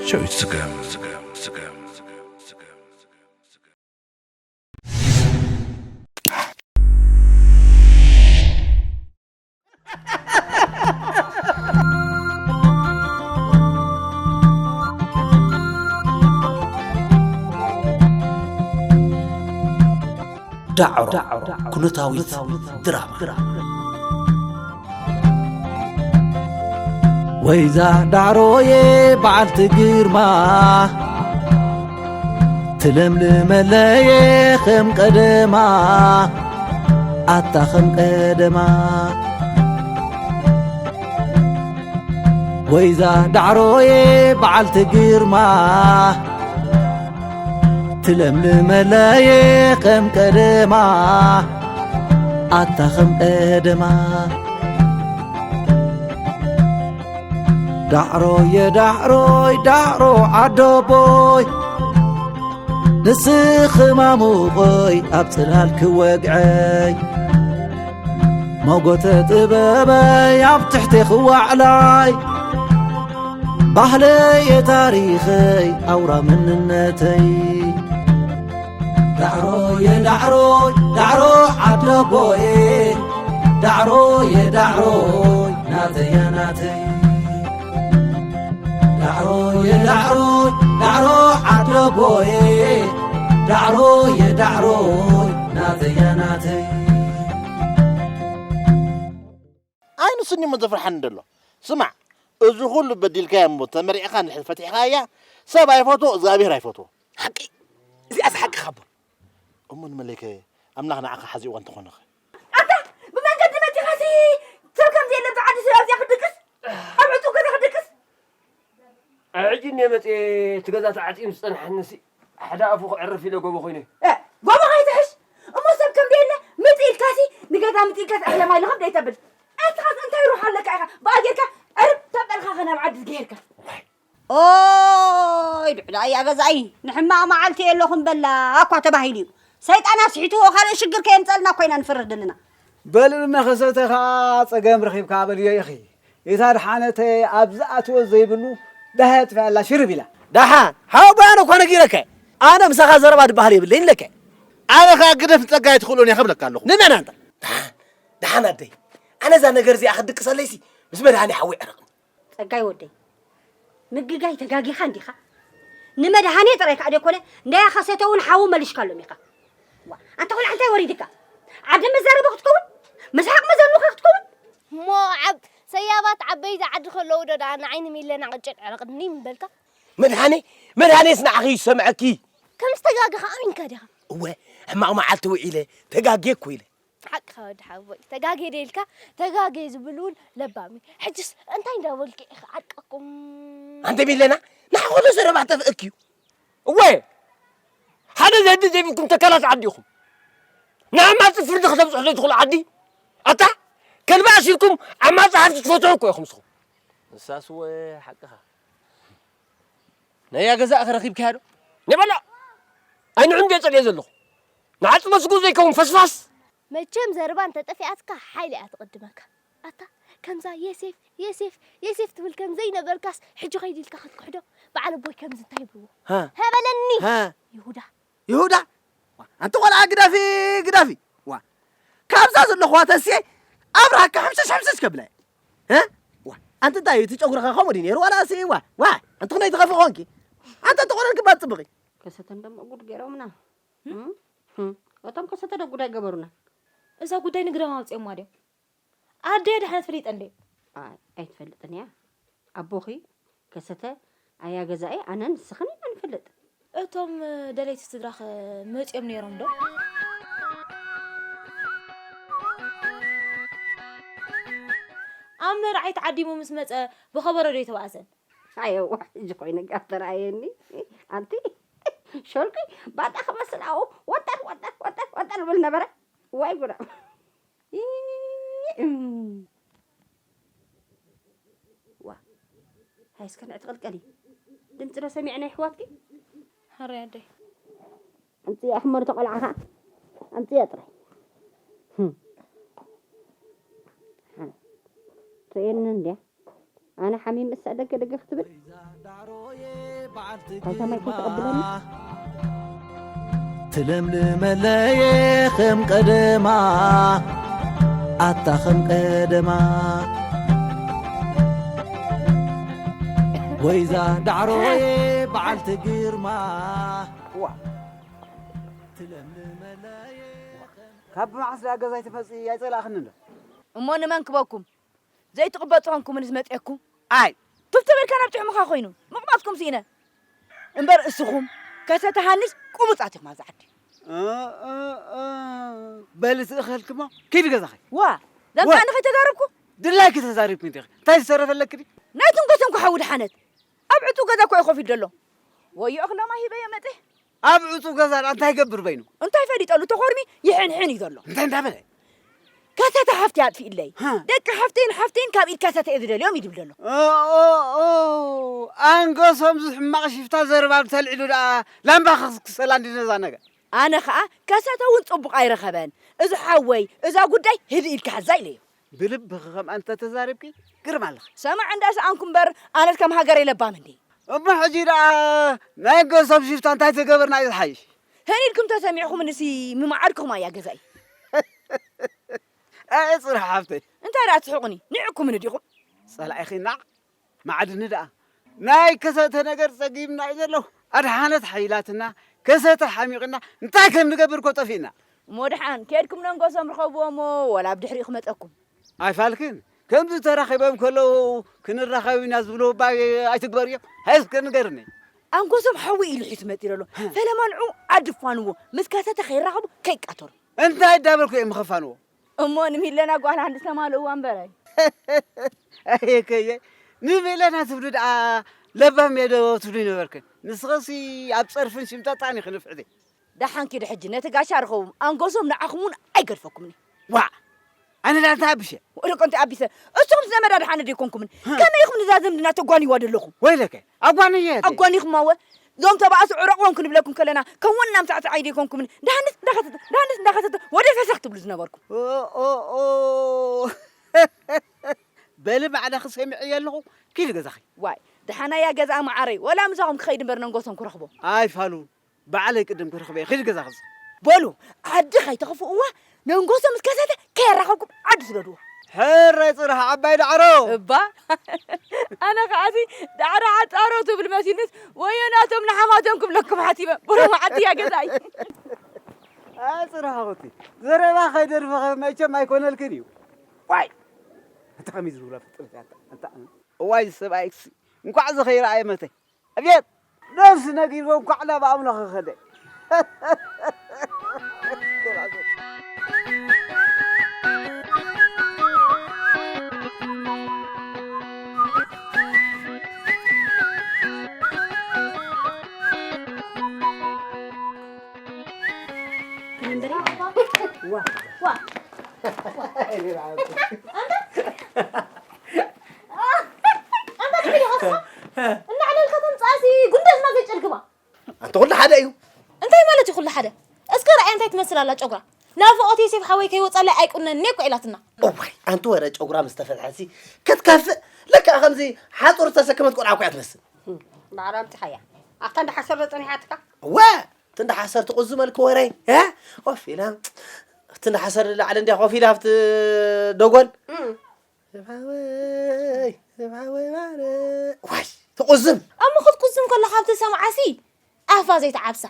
ጨዊት ስገም። ዳዕሮ ኩነታዊት ድራማ። ወይዛ ዳዕሮዬ በዓልቲ ግርማ፣ ትለምልመለየ ከም ቀደማ፣ ኣታ ከም ቀደማ። ወይዛ ዳዕሮዬ በዓልቲ ግርማ፣ ትለምልመለየ ከም ቀደማ፣ ኣታ ከም ቀደማ። ዳዕሮየ ዳዕሮይ ዳዕሮ ዓደቦይ፣ ንስኺ ማሙቐይ ኣብ ጽላል ክወግዐይ፣ መጎተ ጥበበይ ኣብ ትሕቲ ክዋዕላይ፣ ባህለየ ታሪኸይ ኣውራ መንነተይ። ዳዕሮየ ዳዕሮይ ዳዕሮ ዓደቦየ፣ ዳዕሮየ ዳዕሮይ ናተያ ናተይ። ዳዕሮየ ዳዕሮይ ዳዕሮ ዓደቦየ፣ ዳዕሮየ ዳዕሮይ ናተያ ናተይ። ኣይ ንስኒ እሞ ዘፍርሓኒ ደሎ። ስማዕ፣ እዚ ኩሉ በዲልካያ እሞ ተመሪዕኻ እንድሕር ፈቲሕኻያ፣ ሰብ ኣይፈትዎ እግዚኣብሔር ኣይፈትዎ። ሓቂ፣ እዚኣስ ሓቂ ካቦ። እሞ ንመለይከ ኣምላኽ ንዓኻ ሓዚእዋ እንተኾነኸ? ኣታ ብመንገዲ መጺኻሲ ሰብ ከምዚ የለን፣ ብዓዲ ሰብ ኣብዚኣ ክትድቅስ፣ ኣብ ዕጹው ገዛ ክትድቅስ። ሕጂ እንደ መጽኤ እቲ ገዛ ተዓጽዩ ምስ ጸንሓንሲ ሓደ ኣፉ ክዕርፍ ኢለ ጎቦ ኮይነ። እ፣ ጎቦ ከይትሕሽ እሞ ሰብ ከም ደየለ ምጽእ ኢልካሲ ንገዛ ምጽእ ኢልካሲ እሕለ ማይ ልኸብ ደይተብል። ኣትኻስ እንታይ ሩሕ ኣለካ ኢኻ ብኣ ጌርካ ዕርብ ተበልካ ኸ ናብ ዓዲ ዝገሄድካ። ኦይ ድዕዳ እያ ገዛኢ ንሕማቕ መዓልቲ የለኹም በላ እኳ ተባሂሉ እዩ። ሰይጣን ኣስሒትዎ ካልእ ሽግር ከየምጸልና ኮይና ንፍርህ ዘለና። በልልመ ከሰተ ኸዓ ጸገም ረኺብካ በልዮ ኢኺ። እታ ድሓነተ ኣብ ዝኣትዎ ዘይብሉ ዳህያ ጥፍኣላ ሽርብ ኢላ። ደሓን ሓወቦይ ኣነ እኳ ነጊረካ እየ። ኣነ ምሳኻ ዘረባ ድበሃል የብለይን ኢለካ እየ። ኣነ ኸዓ ግደፍ ንጸጋይ ኣይትኽእሎን እያ ከብለካ ኣለኹ። ንመን ኣንታ? ደሓን ኣደይ ኣነ እዛ ነገር እዚኣ ክትድቅሰለይሲ ምስ መድሃኒ ሓወይ ዕረቕኒ። ጸጋይ ወደይ ምግጋይ ተጋጊኻ እንዲኻ። ንመድሃኔ ጥራይ ከዓ ደይኮነ እንዳያ ከሰተ እውን ሓዉ መሊሽካሎም ኢኻ። ዋ ኣንተ ቆልዓ እንታይ ወሪድካ? ዓደ መዛረቢ ክትከውን መስሓቕ መዘኑኻ ክትከውን። እሞ ዓብ ሰያባት ዓበይቲ ዓዲ ከለዉ ዶ ደኣ ንዓይኒ ሚለና ቅጭዕ ዕረቕኒ ምበልካ? መድሃኔ መድሃኔስ ንዓኺ ይሰምዐኪ። ከም ዝተጋገኻ ኣሚንካ ዲኻ? እወ ሕማቕ መዓልቲ ውዒለ ተጋጌ እኮ ኢለ። ሓቅኻ ወዲ ሓወቦይ ተጋጌ ዶ ኢልካ? ተጋጌ ዝብል እውን ለባም እዩ። ሕጅስ እንታይ እንዳበልኪ ኢኺ ዓርቀኩም? ኣንተ ሚለና ንሓ ኩሉ ዘረባ ጠፍእኪ እዩ። እወ ሓደ ዘዲ ዘይብልኩም ተካላት ዓዲ ኢኹም። ንዓማጺ ፍርዲ ከተብጽሑ ዘይትኽእሉ ዓዲ ኣታ ከልቢ ኣሲርኩም ዓማጺ ሃብቲ ትፈትሑ እኮ ኢኹም ንስኹም። ንሳስ እወ ሓቅኻ። ናያ ገዛእኸ ረኺብካያ ዶ? ንበሎ ኣይንዑ እንደ ጸልየ ዘለኹ ንዓጽመ ስጉ ዘይከውን ፈስፋስ። መቸም ዘረባ እንተጠፊኣትካ ሓይሊ እያ ትቕድመካ። ኣታ ከምዛ የሴፍ የሴፍ የሴፍ ትብል ከም ዘይነበርካስ ሕጂ ከይዲ ኢልካ ክትክሕዶ በዓል ኣቦይ ከምዚ እንታይ ይብልዎ ሃ። ሃ በለኒ ሃ። ይሁዳ ይሁዳ ኣንቲ ቆልዓ ግዳፊ ግዳፊ ዋ ካብዛ ዘለኹዋ ተስየ ኣብርሃካ ሕምሽሽ ሕምሽሽ ከብላ እየ። እ? ዋ ኣንቲ እንታይ እዩ እቲ ጨጉርኻ ከምኡ ድዩ ነይሩ ዋላ እሲ ዋ ዋ ኣንቲ ክነይ ትኸፊ ኾንኪ ኣንተ ተቆረን ክባል ጽብቂ ከሰተ እንደሞ ጉድ ገይሮምና እም? እም። እቶም ከሰተ ዶ ጉዳይ ገበሩና እዛ ጉዳይ ንግዳም ኣውፅኦማ ድዮም ኣደየ ድሓን ትፈልጠን ድየ ኣይ ኣይትፈልጥን እያ ኣቦኺ ከሰተ ኣያ ገዛኢ ኣነ ንስኽን ኢና ንፈልጥ እቶም ደለይቲ ስድራኸ መፂኦም ነይሮም ዶ ኣብ መርዓይ ተዓዲሙ ምስ መፀ ብኸበሮ ዶ ይተባእሰን ኣየዋ ሕጂ ኮይነ ጋር ተረኣየኒ ኣንቲ ሾልቂ ባጣ ክመስል ኣው ወጠር ወጠር ወጠር ወጠር ብል ነበረ ዋይ ጉዳ ዋ ሃይ እስከ ንዕትቕልቀሊ ድምፂ ዶ ሰሚዕና ይሕዋትኪ ሓረይ ኣደይ ኣምፅያ ሕመር ተቆልዓኻ ኣምፅያ ጥራይ ትርእየኒ እንድያ ኣነ ሓሚም እሳ ደገ ደገ ክትብል ዳዕሮዬ እንታይ ሰማይ ከይተቐብለኒ? ትለምልመለየ ከም ቀደማ፣ ኣታ ከም ቀደማ። ወይዛ ዳዕሮየ በዓልቲ ግርማ። እዋ። ትለምልመለየ ከም ካብ መዓስ ደኣ ገዛይ ትመጽኢ ኣይጸላእኽንን ዶ? እሞ ንመን ክበኩም? ዘይትቕበጡ ኾንኩምንስ መጺአኩም? ኣይ። ቱፍ ተበልካ ናብ ጥዕምኻ ኮይኑ። ምቕባጥኩም ስኢነ። እምበር እስኹም፣ ከሰተ ሃንስ ቁሙጻት ኢኹም ኣብዛ ዓዲ። እ፣ እ፣ እ። በሊ ትእኸልክሞ፣ ኪዲ ገዛኺ። ዋ፣ ዘምጻኒ ዋ። ከይተዛረብኩ? ድላይኪ ተዛሪብኪ እንዲኺ። እንታይ ዝተረፈለኪ ድዩ? ናይ ትንጎሰንኩ ሓዊ ድሓነት። ኣብ ዕጹው ገዛ እኮ እዩ ኮፍ ኢሉ ዘሎ። ወዮ እኽሎም ኣሂበዮ መጺ። ኣብ ዕጹው ገዛ ደኣ እንታይ ይገብር በይኑ? እንታይ ፈሊጠሉ? ተኾርሚ ይሕንሕን እዩ ዘሎ። እንታይ እንዳበለ? ከሰተ ሓፍቲ ኣጥፊእለይ። ሃ። ደቂ ሓፍተይን ሓፍተይን ካብ ኢድ ከሰተ እየ ዝደልዮም እዩ ዝብል ዘሎ። ኦ፣ ኦ፣ ኦ፣ ኣንገሶም እዚ ሕማቕ ሽፍታ ዘረባ ተልዒሉ ደኣ ላምባ ክስክሰላ እንዲ ነዛ ነገር። ኣነ ኸኣ ከሰተ እውን ጽቡቕ ኣይረኸበን። እዚ ሓወይ፣ እዛ ጉዳይ ህድእ ኢልካ ሓዛ ኢለዮ። ብልብኺ ከምኣ እንተ ተዛሪብኪ ግርም ኣለኺ። ሰማዕ እንዳሰኣንኩ እምበር፣ ኣነስ ከም ሃገረይ ለባም እንዴ። እሞ ሕጂ ደኣ ናይ ኣንገሶም ሽፍታ እንታይ ተገበርና እዩ ዝሓይሽ? ህን ኢልኩም ተሰሚዕኹምንሲ ምማዓድኩኹም ኣያ ገዛኢ። ኣይ ጽርሒ ሓፍተይ። እንታይ ደኣ ትስሕቑኒ? ንዕኩምኒ ዲኹም? ጸላኢኺ ናዕ ማዕድኒ ደኣ። ናይ ከሰተ ነገር ጸጊምና እዩ ዘሎ። ኣድሓነት ሓይላትና፣ ከሰተ ሓሚቕና፣ እንታይ ከም ንገብር እኮ ጠፊእና። እሞ ደሓን፣ ኬድኩም ነንጎሶም ርኸብዎ እሞ፣ ወላ ኣብ ድሕሪኡ ክመጸኩም። ኣይፋልክን፣ ከምዚ ተራኺቦም ከለዉ ክንራኸብ ኢና ዝብሉ እባ ኣይትግበርዮ። ሃይ እስከ ንገርኒ። ኣንጎሶም ሓዊ ኢሉ ሒሱ መጺኡ ኣሎ። ፈለማ ንዑ ዓዲ ፋንዎ፣ ምስ ከሰተ ከይራኸቡ ከይቃተሩ። እንታይ እንዳበልኩ እዮም ምኸፋንዎ? እሞ ንሚለና ጓል ሃንድስ ተማልእዋ እምበረይ። ኣየከየ፣ ንሚለና ትብሉ ደኣ ለባም እየ ዶ ትብሉ ይነበርክን? ንስኸሲ ኣብ ጸርፍን ሽምጠጣን ኢኺ ንፍዕቲ። ደሓን ኪዱ ሕጂ ነቲ ጋሻ ርኸቡ፣ ኣንጎሶም ንዓኹም እውን ኣይገድፈኩምን እዩ። ዋእ! ኣነ ደኣ እንታይ ኣቢሰ? ወደቆ እንታይ ኣቢሰ? እሶም ዘመዳ ደሓን ደይኮንኩምን? ሃ። ከመይ ኢኹም ንዛ ዝምድና ተጓንይዋ ዘለኹም? ወይለከ፣ ኣጓንየ ኣደይ። ኣጓኒኹማ ወ? እዞም ተባእሱ ዕረቕዎም ክንብለኩም ከለና፣ ከም ወናም ሳዕሳዓይ ደይኮንኩምን? ደሓንስ እንዳኸተተ፣ ደሓንስ እንዳኸተተ፣ ወደ ፈሰኽ ትብሉ ዝነበርኩም። ኦ፣ ኦ፣ ኦ። በሊ ማዕዳኺ ሰሚዐዮ ኣለኹ፣ ኪዲ ገዛኺ። ዋይ፣ ደሓናያ ገዛ መዓረይ፣ ወላ ምሳኹም ክኸይድ እምበር ነንጎሶም ክረኽቦ። ኣይፋሉን። ባዕለይ ቅድም ክረኽበ እየ። ኺድ ገዛ ኽዝ። በሉ፣ ዓዲ ኸይተኽፍእዋ፣ ነንጎሶ ምስ ከሰተ ከየራኸብኩም ዓዲ ስደድዎ። ሕራይ ጽራሕ ዓባይ ዳዕሮ። እባ፣ ኣነ ኸዓሲ ዳዕሮ ዓጻሮ ትብል መሲልንስ፣ ወዮ ናቶም ንሓማቶም ክብለኩም ሓሲበ። በሎ መዓልቲ እያ ገዛይ። ኣይ ጽራሕ ኹቲ፣ ዘረባ ኸይደርፈኸ መቸም ኣይኮነልክን እዩ። ዋይ፣ ኣንታ ኸመይ ዝብላ ፍጥረት ኣንታ፣ ኣንታ፣ እዋይ ሰብኣይሲ፣ እንኳዕ ዝኸይረኣየ መተ። ኣብየት ነፍሲ ነጊርዎ እንኳዕ ናብ ኣምላኽ ኸደ። ዋ። ዋ። ኣንታ ትብል ኢኻ እስኻ? እናዕለልካ ተምጽኣሲ ጉንደዝና ዘጨልግማ። ኣንተ ኩሉ ሓደ እዩ። እንታይ ማለት እዩ ኩሉ ሓደ? እስከ ረኣያ እንታይ ትመስል ኣላ ጨጉራ። ናፍቖት ዮሴፍ ሓወይ ከይወጻለይ ኣይቁነን እኮ ኢላትና። እዋይ፣ ኣንቲ ወረ ጨጉራ ምስ ተፈትሐሲ ክትከፍእ ለክኣ ከምዚ ሓጹር ዝተሰከመት ቆልዓ እኮ እያ ትመስል። ባዕላ ኣምጺኻያ። ኣብታ እንዳ ሓሰር ዶ ጸኒሓትካ? እወ፣ እቲ እንዳ ሓሰር ትቑዝመልኪ ወረይ፣ እ? ኮፍ ኢላ፣ እቲ እንዳ ሓሰር ንላዕሊ እንድያ ኮፍ ኢላ ኣብቲ ደጎል። እም። ስብሓወይ፣ ስብሓወይ ማረ። ዋይ፣ ትቑዝም። እሞ ክትቁዝም ከላ ካብቲ ሰምዓሲ ኣፋ ዘይትዓብሳ።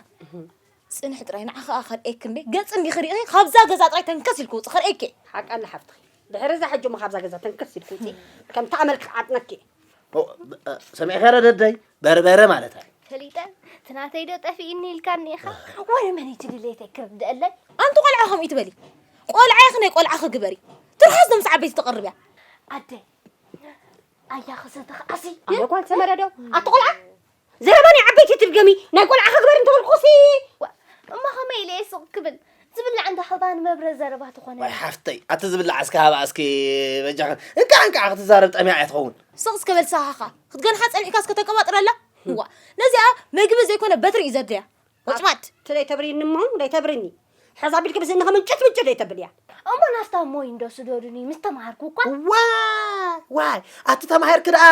ጽንሒ ጥራይ ንዓኻ ከርእየኪ እንዴ? ገጽ እንዲኺ ርኢኺ ካብዛ ገዛ ጥራይ ተንከስ ኢልኪ ውጽእ ከርእየኪ። ሓቃ ኣላ ሓፍትኺ። ድሕሪ እዛ ሕጂ እሞ ካብዛ ገዛ ተንከስ ኢልኪ ውጽኢ። ከምቲ ኣመልኪ ክዓጥነኪ። ኦ፣ እ፣ ሰሚዕካ ዶ ደደይ? በርበረ ማለት ኣዩ። ፈሊጠ፣ እቲ ናተይ ዶ ጠፊእኒ ኢልካኒ ኢኻ? ወረ መን እዩ እቲ ድሌተይ ክርድኣለይ? ኣንቲ ቆልዓ ከምኡ ትበሊ? ቆልዓ ኢኺ ናይ ቆልዓኺ ግበሪ። ትርሓስ ዶ ምስ ዓበይቲ ተቕርብያ? ኣደ፣ ኣያ ኸሰተ ኸዓሲ። ኣነ ጓል ሰመረ ዶ? ኣቲ ቆልዓ? ዘረባ ናይ ዓበይቲ ትድገሚ፣ ናይ ቆልዓ ክግበር እንተበልኩሲ። ዋ፣ እሞ ከመይ ኢለ እየ ስቕ ክብል? ዝብላዕ እንዳ ኸባ ንመብረ ዘረባ ትኾነ። ዋይ ሓፍተይ፣ ኣቲ ዝብላዕ እስከ ሃባ እስኪ በጃኽን። እንቃዕ እንቃዕ ክትዛረብ ጠሚያ እያ ትኸውን። ስቕ እስከ በል ሳኻኻ። ክትገንሓ ጸኒሕካ እስከ ተቀባጥረላ። ዋ፣ ነዚኣ መግቢ ዘይኮነ በትሪ እዩ ዘድልያ። ወጭማድ። እቲ ደይተብርይኒ እሞ ደይተብርኒ። ሕዛ ቢልኪ ብስእኒ ከምንጭት ምንጭት ደይተብልያ። እሞ ናስታ እሞ እዩ እንዶ ስደዱኒ ምስ ተማሃርኩ እኳ። ዋ! ዋይ ኣቲ ተማሂርክ ደኣ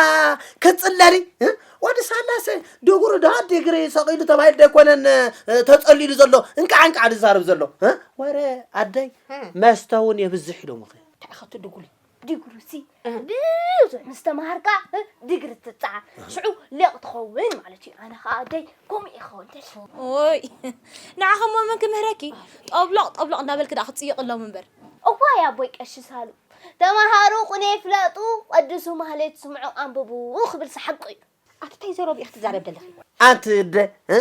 ክትጽለሊ እ? ወዲ ሳላሰ ድጉሩ ደኣ ዲግሪ ሰቒሉ ተባሂሉ ደይኮነን እ፣ ተጸሊሉ ዘሎ እንቃዕ እንቃዕ ዝዛረብ ዘሎ እ? ወረ ኣደይ መስተ እውን የብዝሕ ኢሎምኺ። እንታይ ኸ ትድጉሉ? ዲግሪ ሲ ብዙሕ ምስ ተማሃርካ እ፣ ዲግሪ ትጽዓር ሽዑ ሌቕ ትኸውን ማለት እዩ። ኣነ ኸዓ ኣደይ ከምኡ ይኸውን ተስፋ። ኦይ ንዓኸሞ መን ክምህረኪ? ጠብሎቕ ጠብሎቕ እንዳበልክ ደኣ ክትጽይቕሎም እምበር። እዋይ ኣቦይ ቀሺ ሳሉ ተማሃሩ ቁኔ ፍለጡ፣ ቀድሱ፣ ማህሌት ስምዑ፣ ኣንብቡ ክብል ሰሓቂ እዩ። ኣቲ እንታይ ዘረባ ኢኺ ትዛረብ ዘለኺ? ኣንቲ እደ እ?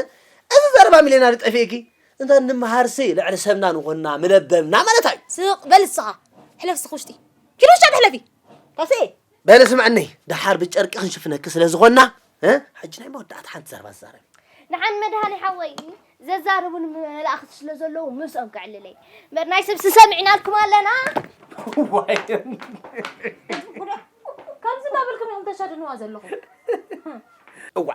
እዚ ዘረባ ሚሌና ዝጠፊእኪ እንተ ንምሃርሲ ልዕሊ ሰብና ንኾንና ምለበምና ማለት እዩ። ስቕ በል ንስኻ። ሕለፍ ስኽ ውሽጢ። ኪድ ውሽጢ ሕለፊ። ካሴ። በለ ስምዕኒ፣ ደሓር ብጨርቂ ክንሽፍነኪ ስለ ዝኾንና እ? ሕጂ ናይ መወዳእታ ሓንቲ ዘረባ ዝዛረብ። ንዓን መድሃኒ ሓወይ ዘዛርቡን መላእኽቲ ስለ ዘለዉ ምስኦም ከዕልለይ እምበር ናይ ሰብሲ ሰሚዕናልኩም ኣለና። ከምዚ እንዳበልኩም ኢኹም ተሻድንዋ ዘለኹም። እዋ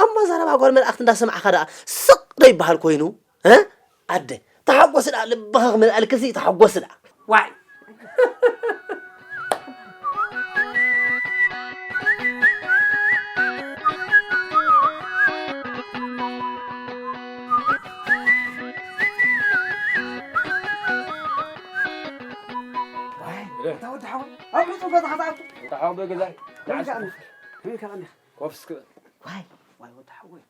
እሞ ዘረባ ጓል መላእኽቲ እንዳሰማዕኻ ደኣ ስቕ ዶ ይበሃል ኮይኑ እ? ኣደ ተሓጎስ ደኣ ልብኻ ክምልኣልክሲ ተሓጎስ ደኣ። ዋይ ዋይ እታ ወዲ ሓወይ ኣብ ርፁ ገዛ ከተኣቱ እንታይ ሓወይ ገዛ ንዓስ ከመይ ከኣ እኒኻ ከመይ ከኣ እኒኻ ኮፍ እስኪ በል ዋይ ዋይ ወዲ ሓወይ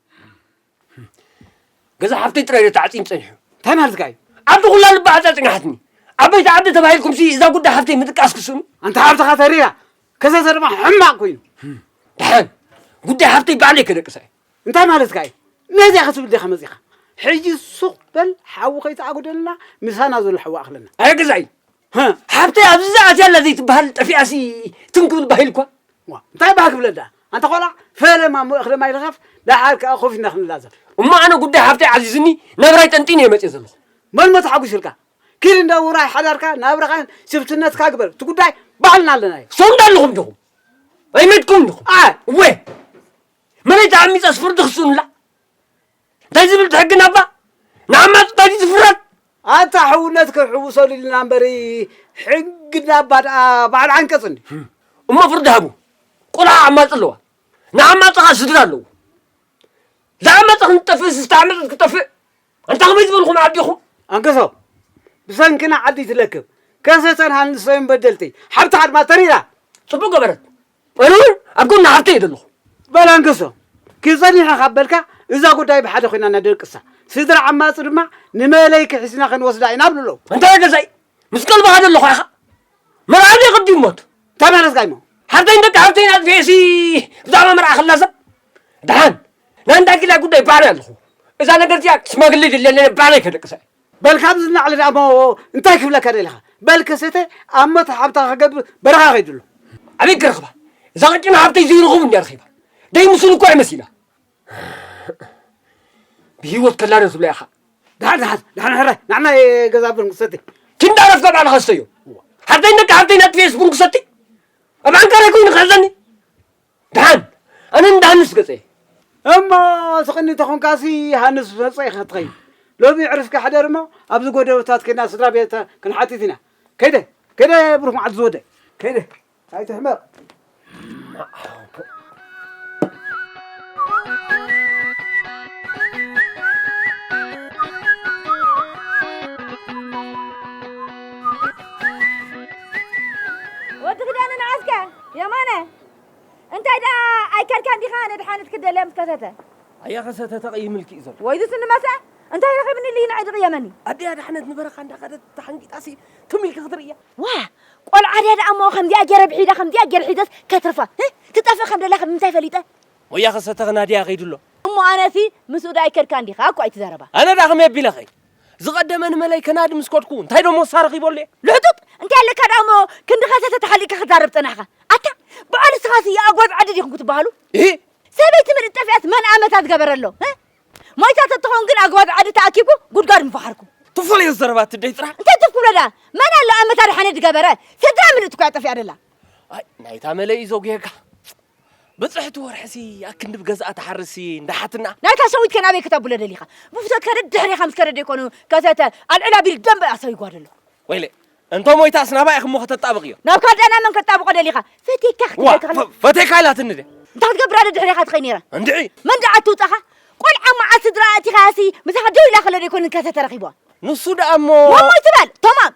ገዛ ሓፍተይ ጥራይ እዩ ተዓፂም ፀኒሑ እንታይ ማለትካ እዩ ኣብዚ ኩላ ልባ ዓፃ ፅናሓትኒ ዓበይቲ ዓዲ ተባሂልኩምሲ እዛ ጉዳይ ሓፍተይ ምጥቃስ ክስኑ ኣንታ ሓፍትኻ ተሪራ ከሰተ ድማ ሕማቕ ኮይኑ ደሓን ጉዳይ ሓፍተይ ባዕለይ ከደቅሳ እዩ እንታይ ማለትካ እዩ ነዚያ ክትብል ዲኻ መፂኻ ሕጂ ሱቕ በል ሓዊ ከይተኣጉደልና ምሳና ዘሎ ሓዊ ኣኽለና ኣረ ገዛኢ ሓፍተይ ኣብዚ ዝኣትያ ኣላ ዘይትበሃል ጠፊኣሲ ትም ክብል ባሂል እኳ እንታይ ባህ ክብለዳ ኣንታ ቆልዓ ፈለማ እሞ እኽለ ማይ ልኸፍ ደሓር ከዓ ኮፍ ኢልና ክንላዘብ እሞ ኣነ ጉዳይ ሓፍተይ ዓዚዝኒ ናብራይ ጠንጢነ እየ መፅየ ዘለኹ መን መ ተሓጒሱልካ ኪድ እንደ ውራይ ሓዳርካ ናብራኻን ሽፍትነትካ ግበር እቲ ጉዳይ ባዕልና ኣለናዮ ሰው እንዳለኹም ዲኹም ኣይመድኩም ዲኹም እወ መለይ ተዓሚፀስ ፍርዲ ክስኡንላ እንታይ ዝብል ትሕግን ኣባ ንዓማፅ እንታይ ዝፍረድ ኣታ ሕውነት ክሕውሰሉ ኢልና እምበሪ ሕግና ኣባ ደኣ በዓል ዓንቀፅ እንዲ እሞ ፍርዲ ሃቡ ቆልዓ ዓማፅ ኣለዋ ንዓማፅ ከዓ ስድራ ኣለዎ ዝዓመፀ ክንጠፍእስ ዝተዓመፀት ክጠፍእ ኣንታ ከመይ ዝበልኩም ዓዲኹም ኣንገሶ ብሰንክና ዓዲ ትለክብ ከሰተን ሃንሶዮም በደልቲ ሓብትኻ ድማ ተሪራ ፅቡቅ ገበረት ኣነ እውን ኣብ ጎኒ ሓፍተይ እየ ዘለኹ በል ኣንገሶ ክፀኒሐ ካብ በልካ እዛ ጉዳይ ብሓደ ኮይና እናደቅሳ ስድራ ዓማፂ ድማ ንመለይ ክሒስና ክንወስዳ ኢና ብልሎ እንታይ ገዛይ ምስ ቀልብኻ ዘለኹ ኢኻ መርዓዊ ቅዲ ይሞት እንታይ ማለትካ እሞ ሓፍተይ ደቂ ሓፍተይ ናት ፌሲ ብዛዕባ መርዓ ክላዘብ ደሓን ናይ እንዳ ጊላ ጉዳይ ባዕለይ ኣለኹ እዛ ነገር እዚኣ ሽማግሌ ድልየለነ ባዕለይ ከደቅሳ እየ በል ካብዚ ንላዕሊ ደኣ እሞ እንታይ ክብለካ ደሊኻ በል ከሰተ ኣብ መቶ ሓብታ ክገብር በረኻ ከይዱ ኣሎ ኣበይ ክረኽባ እዛ ቅጭን ሓብተይ ዘይረኽቡ እንድያ ረኺባ ደይ ምስሉ እኮ ኣይመሲላ ብህይወት ከላ ዶ ትብላ ኢኻ ደሓን ደሓን ደሓን ሕራይ ንዓና የገዛብን ክሰቲ ክንዳረፍካ ባዕልኻ ስተዮ ሓብተይ ደቂ ሓብተይ ናት ፌስቡን ክሰቲ ኣብ ዓንካረ ኮይኑ ክሕዘኒ ደሓን ኣነ እንዳ ሃንስ ገፀ እሞ ስቕኒ ተኾንካሲ ሃንስ መፀ ኢኻ ትኸይድ ሎሚ ዕርፍካ ሕደር እሞ ኣብዚ ጎደበታት ከይድና ስድራ ቤት ክንሓትት ኢና ከይደ ከይደ ብሩክ መዓልቲ ዝወደ ከይደ ኣይትሕመቕ ወዲ ክዳነ ንዓስከ የማነ እንታይ ደኣ ኣይከድካን ዲኻ ነድሓነት ክደልያ ምስ ከሰተ ኣያ ከሰተ ተቐይምልኪ እዩ ዘሎ ወይ ዝስኒ መሰ እንታይ ረኺብኒ ኢሉ ንዓይ ዝቕየመኒ ኣደይ ኣድሓነት ንበረኻ እንዳኸደት ተሓንጊጣሲ ትም ኢልኪ ክትርእያ ዋ ቆልዓ ድያ ደኣ እሞ ከምዚኣ ገይረ ብሒዳ ከምዚኣ ገይረ ሒዘስ ከትርፋ ህ? ትጠፍእ ከም ደላ ካብ ምንታይ ፈሊጠ ሞያ ከሰተ ክናድያ ከይዱ ኣሎ እሞ ኣነሲ ምስኡ ዶ ኣይከድካን ዲኻ እኮ ኣይትዛረባ ኣነ ደኣ ከመይ ኣቢለ ኸይድ ዝቐደመ ንመለይ ከናዲ ምስ ከድኩ እንታይ ዶ ሞሳ ረኺበሉ እየ ልሕጡጥ እንታይ ኣለካ ደኣ እሞ ክንዲ ከሰተ ተሓሊቅካ ክትዛረብ ጸናሕካ ኣታ በዓል ንስኻሲ ኣጓዝ ዓዲ ዲኹም ክትበሃሉ እህ ሰበይቲ ምድር ጠፊኣስ መን ኣመታ ዝገበረ ኣሎ እ? ሞይታ ተትኸውን ግን ኣጓዝ ዓዲ ተኣኪብኩም ጉድጓድ ምፈሓርኩም ትፈልዮ ዘረባ ትደይ ጥራሕ እንታይ ትፍኩሎ ደኣ መን ኣሎ ኣመታ ድሓነ ዝገበረ ስድራ ምልእቲ እኮ እያ ጠፊኣ ደላ ኣይ ናይታ መለይ እዩ ዘጉየካ ብፅሕቲ ወርሕሲ ኣክንዲ ብገዝኣ ትሓርሲ እንዳሓትና ናይታ ሸዊትከ ናበይ ክተብሎ ደሊኻ ብፍቶትካ ደድሕሪኻ ምስ ከደ ደይኮኑ ከሰተ ኣልዕል ኣቢሉ ደንበ ኣሰብ ይጓደሎ ወይለ እንተ ሞይታስ ናባይ ኢኹም እሞ ከተጣብቕዮ? ናብ ካልዳና መን ከጣብቖ ደሊኻ? ፈቴካ ዋ፣ ክትብል ከላ ፈ-፣ ፈቴካ ኢላትኒ ድያ? እንታይ ክትገብር ኣደ ድሕሬኻ ትኸይ ነይራ? እንድዒ። መን ደኣ ትውጻኻ? ቆልዓ መዓስ ስድራ ኣእቲኻሲ ምሳኻ ደው ኢላ ከሎ ዶ ኣይኮነን ከሰተ ረኺብዋ? ንሱ ደኣ እሞ ወሞይ ትበል፣ ቶማም።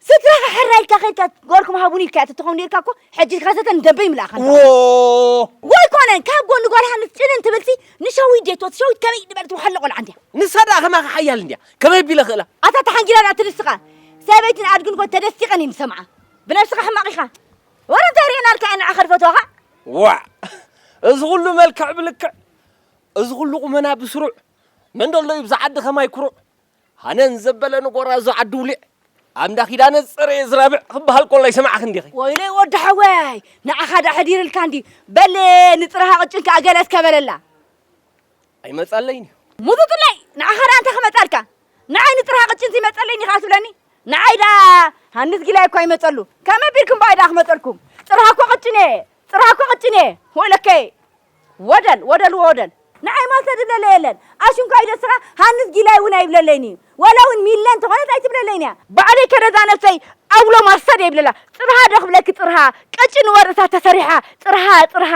ስድራኻ ሕራይ ኢልካ ኸይድካ፣ ጎልኩም ሃቡኒ ኢልካ እያ ተትኸውን ነይርካ እኮ፣ ሕጂ ካሰተ ንደንበ ይምልኣኻ ኣለኹ። ዎ! ወይ ኮነን፣ ካብ ጎኒ ጓል ሃንስ ጭንን ትብልሲ፣ ንሸዊት ደይትወስድ፣ ሸዊት ከመይ ዝበለት ወሓለ ቆልዓ እንድያ። ንሳ ደኣ ከማኻ ሓያል እንድያ፣ ከመይ ኣቢለ ክእላ? ኣታ ተሓንጊላ ደኣ ትንስኻ። ሰበይትን ኣድግን እኮ ተደሲቐን እየን ዝሰምዓ። ብነብስኻ ሕማቕ ኢኻ። ወረ እንታይ ርኤናልካ እየን ንዓኻ ዝፈትዋኻ? ዋዕ! እዚ ኩሉ መልክዕ ብልክዕ፣ እዚ ኩሉ ቁመና ብስሩዕ፣ መን ደሎ እዩ ብዛ ዓዲ ከማይ ኩሩዕ? ሃነን ዘበለ ንጎራ እዞ ዓዲ ውሊዕ፣ ኣብ እንዳ ኪዳነ ዝጸረየ ዝራብዕ ክበሃል ከሎ ኣይሰማዕክን ዲኺ? ወይለይ ወዲ ሓወይ፣ ንዓኻ ደኣ ሕዲርልካ እንዲ፣ በል ንጽርሃ ቅጭን ከኣ ገለ እስከ በለላ። ኣይመጻለይን እዩ። ሙጡጥለይ፣ ንዓኻ ደኣ እንታይ ክመጻልካ? ንዓይ ንጽርሃ ቅጭን ዘይመጸለይን ኢኻ ትብለኒ? ንዓይ ደኣ ሃንስ ጊላይ እኳ ይመጸሉ። ከመይ ቢልኩም ብኣይ ደኣ ክመጸልኩም? ጽርሃ እኮ ቅጭን እየ፣ ጽርሃ እኮ ቅጭን እየ። ወይለከይ። ወደል፣ ወደል፣ ወደል። ንዓይ ማልተ ድብለለ የለን። ኣሽንኳይ ደስኻ ሃንስ ጊላይ እውን ኣይብለለይን እዩ። ወላ እውን ሚለ እንተኾነት ኣይትብለለይን እያ። ባዕለይ ከነዛ ነብሰይ ኣብሎ ማሰድ የብለላ። ጽርሃ ዶ ክብለኪ ጽርሃ፣ ቀጭን ወርእሳ ተሰሪሓ፣ ጽርሃ፣ ጽርሃ።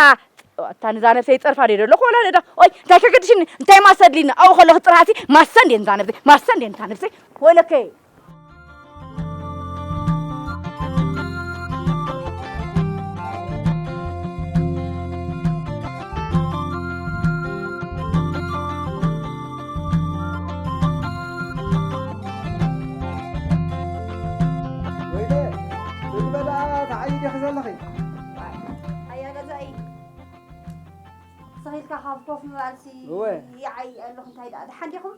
እታ ንዛ ነብሰይ ጸርፋ ደይ ደለኹ ወላ ነዳ። ኦይ፣ እንታይ ከገድሽኒ? እንታይ ማሰድሊኒ? ኣብኡ ከለኹ ጽርሃሲ ማሰን ደይ ንዛ ነብሰይ፣ ማሰን ደይ ንዛ ነብሰይ። ወይለከይ። ወይኔ፣ ምግበላ ተዓይዲኺ ዘለኺ። ኣያ ገዛኢ፣ ስኺልካ ካብ ኮፍ ምባልሲ እወ። ይዓይ ኣለኹ። እንታይ ደኣ፣ ደሓን ዲኹም?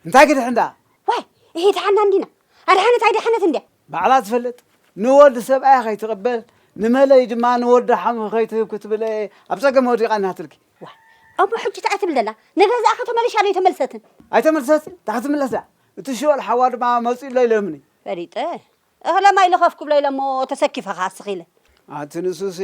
እንታይ ክድሕን ደኣ? ዋይ፣ ይሄ ደሓና እንዲና። ኣድሓነት ኣይደሓነት እንድያ። ባዕላ ትፈልጥ። ንወዲ ሰብኣያ ከይትቕበል፣ ንመለይ ድማ ንወዲ ሓሙ ከይትህብ ክትብል ኣብ ጸገም ወዲቓ እናትልኪ። ዋይ፣ እሞ ሕጂ እንታይ ትብል ደላ? ንገዛኣ ከተመልሻ ዶ ኣይተመልሰትን? ኣይተመልሰትን? እንታይ ክትምለስ ደኣ? እቲ ሽወል ሓዋ ድማ መጺኡ ኣሎ ኢሎምኒ። ፈሊጠ። እኽለ ማይ ልኸፍ ክብሎ ኢለ እሞ ተሰኪፈ ከኣ ስኺለ። ኣቲ ንሱሲ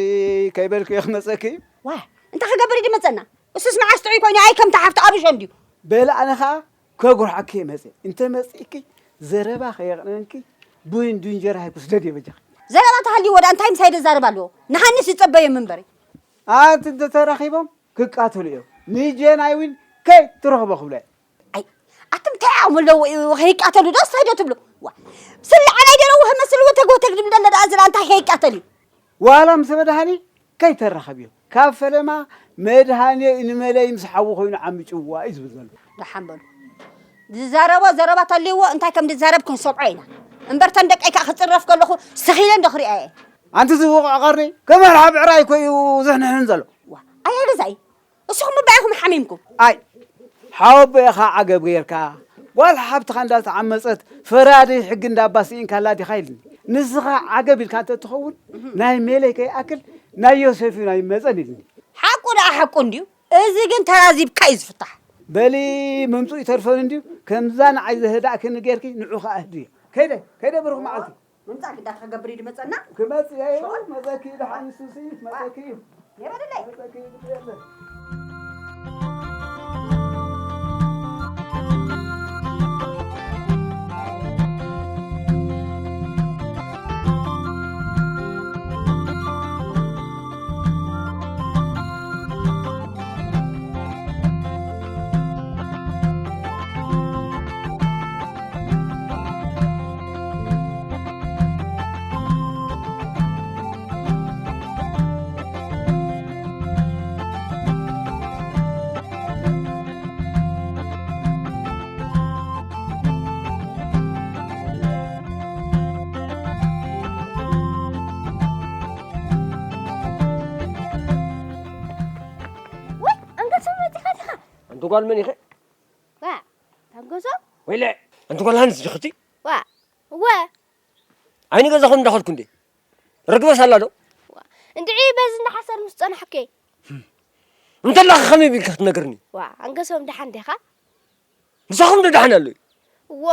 ከይበልኩ እየ ክመጸኪ። ዋ፣ እንታይ ክገብር እዩ ድመጸና? እሱስ መዓስ ጥዑይ ኮይኑ ኣይ ከምታ ሓፍቲ ኣብሾ እንድዩ። በለ ኣነ ኸኣ ከጉርሓኪ እየ መጽየ። እንተ መጺእኪ ዘረባ ከየቕነንኪ ቡን ዱንጀራ ሃይኩ ስደድ እየ በጃኺ። ዘረባ ተሃልይዎ ደኣ እንታይ ምሳይ ደዛረብ ኣለዎ? ንሃንስ ይጸበዮም እምበሪ። ኣቲ እንተተራኺቦም ክቃተሉ እዮም። ንጀናይ እውን ከይትረኽቦ ክብሎ እየ። ኣይ፣ ኣቱም እንታይ ዓቕሚ ኣለዎ እዩ ከይቃተሉ ዶ እንታይ ዶ ትብሉ? ዋ፣ ስልዓን ኣይደለዎ መስልዎ ተጎተግ ድብል ደለ ደኣ ዝላ እንታይ ከይቃተል እዩ? ዋላ ምስ መድሃኒ ከይተራኸብ እዩ። ካብ ፈለማ መድሃኒ ንመለይ ምስ ሓዉ ኮይኑ ዓሚጭዋ እዩ ዝብል ዘሎ። ደሓን በሉ። ዝዛረቦ ዘረባ ተልይዎ እንታይ ከም ዝዛረብ ክንሰምዖ ኢና። እምበር ተን ደቀይ ከኣ ክጽረፍ ከለኹ ስኺለ እንዶ ክሪኣ እየ። ኣንቲ ዝውቕዕ ቀርኒ ከመርሓ ብዕራይ እኮ እዩ ዝሕንሕን ዘሎ። ዋ፣ ኣያ ገዛኢ፣ እስኹም እባ ኢኹም ሓሚምኩም። ኣይ፣ ሓወቦ ኢኻ ዓገብ ጌርካ። ጓል ሓብትኻ እንዳተዓመጸት ፈራዲ ሕጊ እንዳባ ስኢንካላ ዲኻ ኢልኒ። ንስኻ ዓገብ ኢልካ እንተ ትኸውን፣ ናይ ሜለይ ከይኣክል ናይ ዮሴፍ እውን ኣይመጸን ኢልኒ። ሓቁ ደኣ ሓቁ እንድዩ። እዚ ግን ተራዚብካ እዩ ዝፍታሕ። በሊ፣ ምምጹ ይተርፈን እንድዩ። ከምዛ ንዓይ ዘህዳእክኒ ጌርኪ ንዑ ኸኣ ህድዮ። ከይደ፣ ከይደ ብሩኽ መዓልቲ። ምምጻእ ግዳ ክገብር እዩ ድመጸና። ክመጽእ እየ፣ ሸዋል። መጸኪ ደሓን ይሱሲ፣ መጸኪ እዩ። የበለለይ። መጸኪ እዩ፣ ግዲ የለን። ወይ፣ ኣንገሶም መጺኻ ዲኻ? ኣንቲ ጓል መን ኢኺ? ዋ፣ ኣንገሶም? ወይለ፣ ኣንቲ ጓል ሃንስ ዲኽቲ? ዋ፣ እወ። ዓይኒ ገዛኹም እንዳኸድኩ እንዴ? ርግበስ ኣላ ዶ? ዋ፣ እንድዒ በዚ እንዳሓሰር ምስ ጸናሕኩ። እንተላኺ ከመይ ቢልካ ክትነግርኒ? ዋ፣ ኣንገሶም ደሓን ዲኻ? ምሳኹም ዶ ደሓን ኣሎ? ዎ፣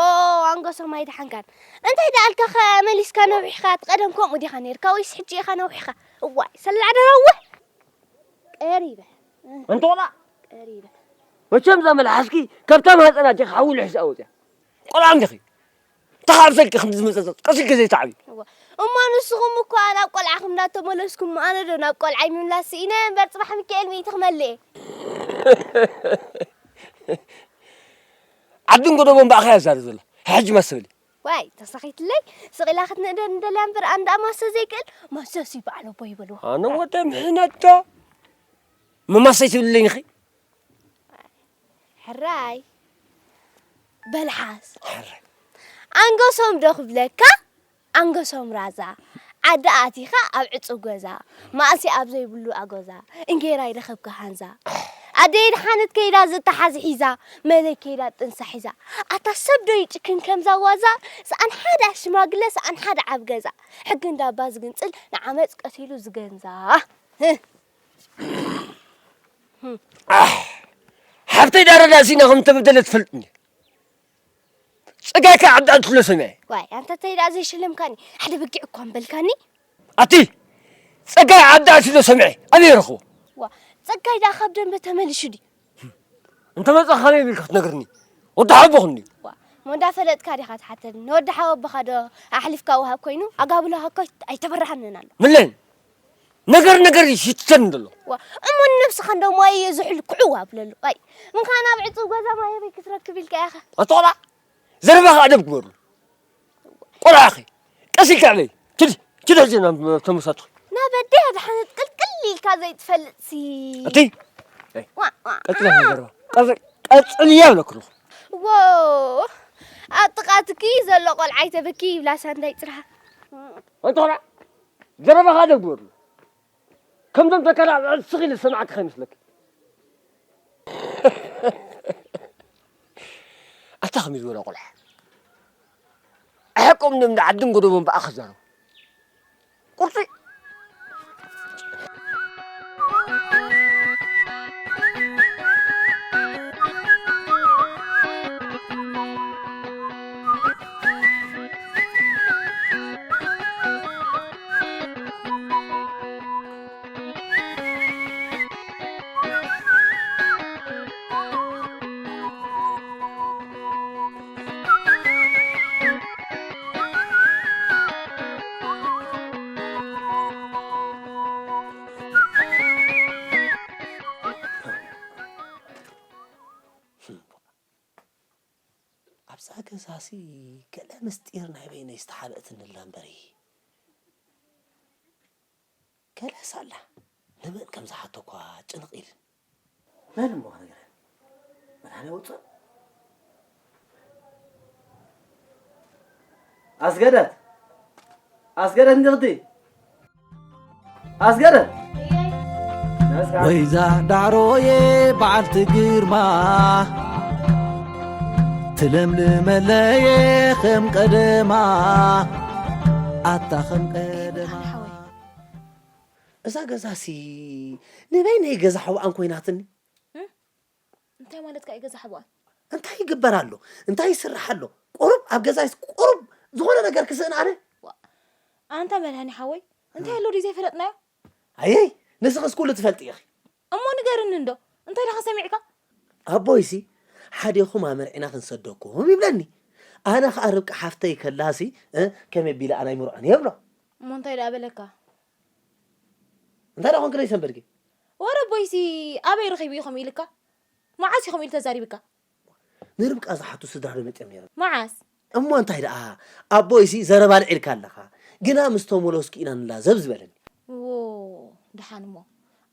ኣንገሶም ኣይደሓንካን። እንታይ ደኣልካኸ መሊስካ ነዊሕካ? እቲ ቀደም ከምኡ ዲኻ ነይርካ ወይስ ሕጂ ኢኻ ነዊሕካ? እዋይ፣ ሰላዕ ደረውሕ። ቀሪበ። ኣንቲ ቆልዓ። ቀሪበ። መቸም እዛ መልሓስኪ ካብታ ማህፀና ዲኻ ሓዊ ልሕስ ኣወፅያ። ቆልዓ እንዲኺ። ተሓብሰልኪ ከምዚ ዝመጸጸ ቀስ ኢልኪ ዘይትዓብዪ። እዋ፣ እሞ ንስኹም እኳ ናብ ቆልዓኹም እንዳተመለስኩም፣ ኣነ ዶ ናብ ቆልዓይ ምምላስ ስኢነ እምበር፣ ጽባሕ ሚካኤል ሚእቲ ክመልእ እየ። ዓድን ጎደቦን ብኣኻ እያ ትዛረብ ዘላ። ሕጂ ማሰ በሊ። ዋይ፣ ተሳኺትለይ። ስቕ ኢላ ክትንእደን እንደልያ እምበር፣ ኣንዳ ማሰ ዘይክእል፣ ማሰ ሲ በዓል ኣቦ ይበልዎ። ኣነ ወደ ምሕነቶ መማሰይ ትብልለይ ኢኺ። ሕራይ በልሓስ። ሕራይ። ኣንገሶም ዶ ክብለካ? ኣንገሶም ራዛ። ዓዲ ኣቲኻ ኣብ ዕጹው ገዛ፣ ማእሲ ኣብ ዘይብሉ ኣጎዛ፣ እንጌራ ይረኸብካ ሃንዛ። ኣደይ ድሓነት ከይዳ ዝተሓዝ ሒዛ፣ መለይ ከይዳ ጥንሳ ሒዛ። ኣታ ሰብ ዶ ይጭክን ከምዛ ዋዛ? ሰኣን ሓደ ሽማግለ፣ ሰኣን ሓደ ዓብ ገዛ። ሕጊ እንዳባ ዝግንጽል፣ ንዓመጽ ቀቲሉ ዝገንዛ። ህህ። ኣሕ፣ ሓብተይ ዳረዳ ሲና ከም ተበደለ ትፈልጥኒ። ጸጋይ ከ ዓዲ ኣትሎ ሰሚዐ። ዋይ፣ ኣንታ ተይ ደኣ ዘይሽለምካኒ፣ ሓደ በጊዕ እኳ እምበልካኒ። ኣቲ፣ ጸጋይ ዓዲ ኣትሎ ሰሚዐ፣ ኣበይ ረኽቦ? ዋ፣ ጸጋይ ደኣ ካብ ደንበ ተመሊሱ ድዩ? እንተ መጸ ከመይ ቢልካ ክትነግርኒ? ወዲ ሓቦኽኒ። ዋ፣ እሞ እንዳፈለጥካ ዲኻ ትሓተኒ? ንወዲ ሓወቦኻ ዶ ኣሕሊፍካ ወሃብ ኮይኑ? ኣጋብሎ ሃኮ ኣይተበራሃንን ኣሎ። ምለን፣ ነገር ነገር ይሽተን ዘሎ። ዋ፣ እሞ ንነብስኻ እንዶ ማይ ዝሑል ክዕው ኣብለሉ። ኣይ፣ ምንኻ ናብ ዕጹው ገዛ ማይ ኣበይ ክትረክብ ኢልካ ኢኻ? ኣቶ ቆልዓ፣ ዘረባኻ ኣደብ ግበሩ። ቆልዓ ኣኺ፣ ቀስ ኢልካ ዕበይ። ኪዲ፣ ኪዲ ሕጂ ናብ ተመሳጥኺ። ናብ ኣደይ ኣድሓነት ቅልቅል ኢልካ ዘይትፈልጥሲ። ኣቲ፣ ዋ፣ ዋ። ቀጽሊ ዘረባ። ቀጽ-፣ ቀጽልያ ብለኩ ኣለኹ። ዎ፣ ኣብ ጥቓ ትኪ ዘሎ ቆልዓ ኣይተበኪ ይብላ ሳንዳይ ጽርሃ። ኣንተ ቆልዓ፣ ዘረባኻ ኣደብ ግበሩ። ከምዞም ተከላ ስኽ ኢለ ዝሰማዕካ ከይመስለኪ። ኣታ ከመይ ዝበለ ቆልዓ። ኣሕቆም ንም ዓድን ጎደቦን ብኣኻ ዛረቡ። ቁርጺ። ኣብዛ ገዛሲ ገለ ምስጢር ናይ በይነይ ዝተሓብአትኒ ኣላ እምበሪ። ገለ ሳላ ንመን ከም ዝሓቶ እኳ ጭንቕ ኢልን። መን እሞ ክነግረን? መድሃኔ ውጹእ? ኣስገደት! ኣስገደት እንድኽቲ! ኣስገደት! ወይዛ ዳዕሮዬ በዓልቲ ግርማ፣ ትለምልመለየ ከም ቀደማ፣ ኣታ ከም ቀደማ። እዛ ገዛሲ ንበይነይ ገዛ ሓውኣን ኮይናትኒ። እም? እንታይ ማለትካ እዩ ገዛ ሓውኣን? እንታይ ይግበር ኣሎ? እንታይ ይስራሕ ኣሎ? ቁሩብ ኣብ ገዛይስ ቁሩብ ዝኾነ ነገር ክስእን ኣነ? ዋ፣ ኣንታ መድሃኒ ሓወይ፣ እንታይ ኣሎ ድዩ ዘይፈለጥናዮ? ኣየይ፣ ንስኽስ ኩሉ ትፈልጢ ኢኺ። እሞ ንገርኒ እንዶ፣ እንታይ ደኻ ሰሚዕካ? ኣቦይሲ፣ ሓዴኹም ኣመርዒና ክንሰደኩም ይብለኒ። ኣነ ኸኣ ርብቃ ሓፍተይ ከላሲ፣ እ፣ ከመይ ቢለ ኣነ ኣይምርዖን እየ እብሎ። እሞ እንታይ ደኣ በለካ? እንታይ ደኣ ኮንክ ደይ ሰንበድኪ? ወረ ኣቦይሲ ኣበይ ረኺቡ እዩ ከምኡ ኢልካ? መዓስ እዩ ከምኡ ኢሉ ተዛሪብካ? ንርብቃ ዝሓቱ ስድራ ዶ መጺኦም ነይሮም? መዓስ? እሞ እንታይ ደኣ? ኣቦይሲ ዘረባ ኣልዒልካ ኣለኻ። ግና ምስ ተመለስኩ ኢና ንላዘብ ዝበለኒ። ዎ፣ ደሓን እሞ።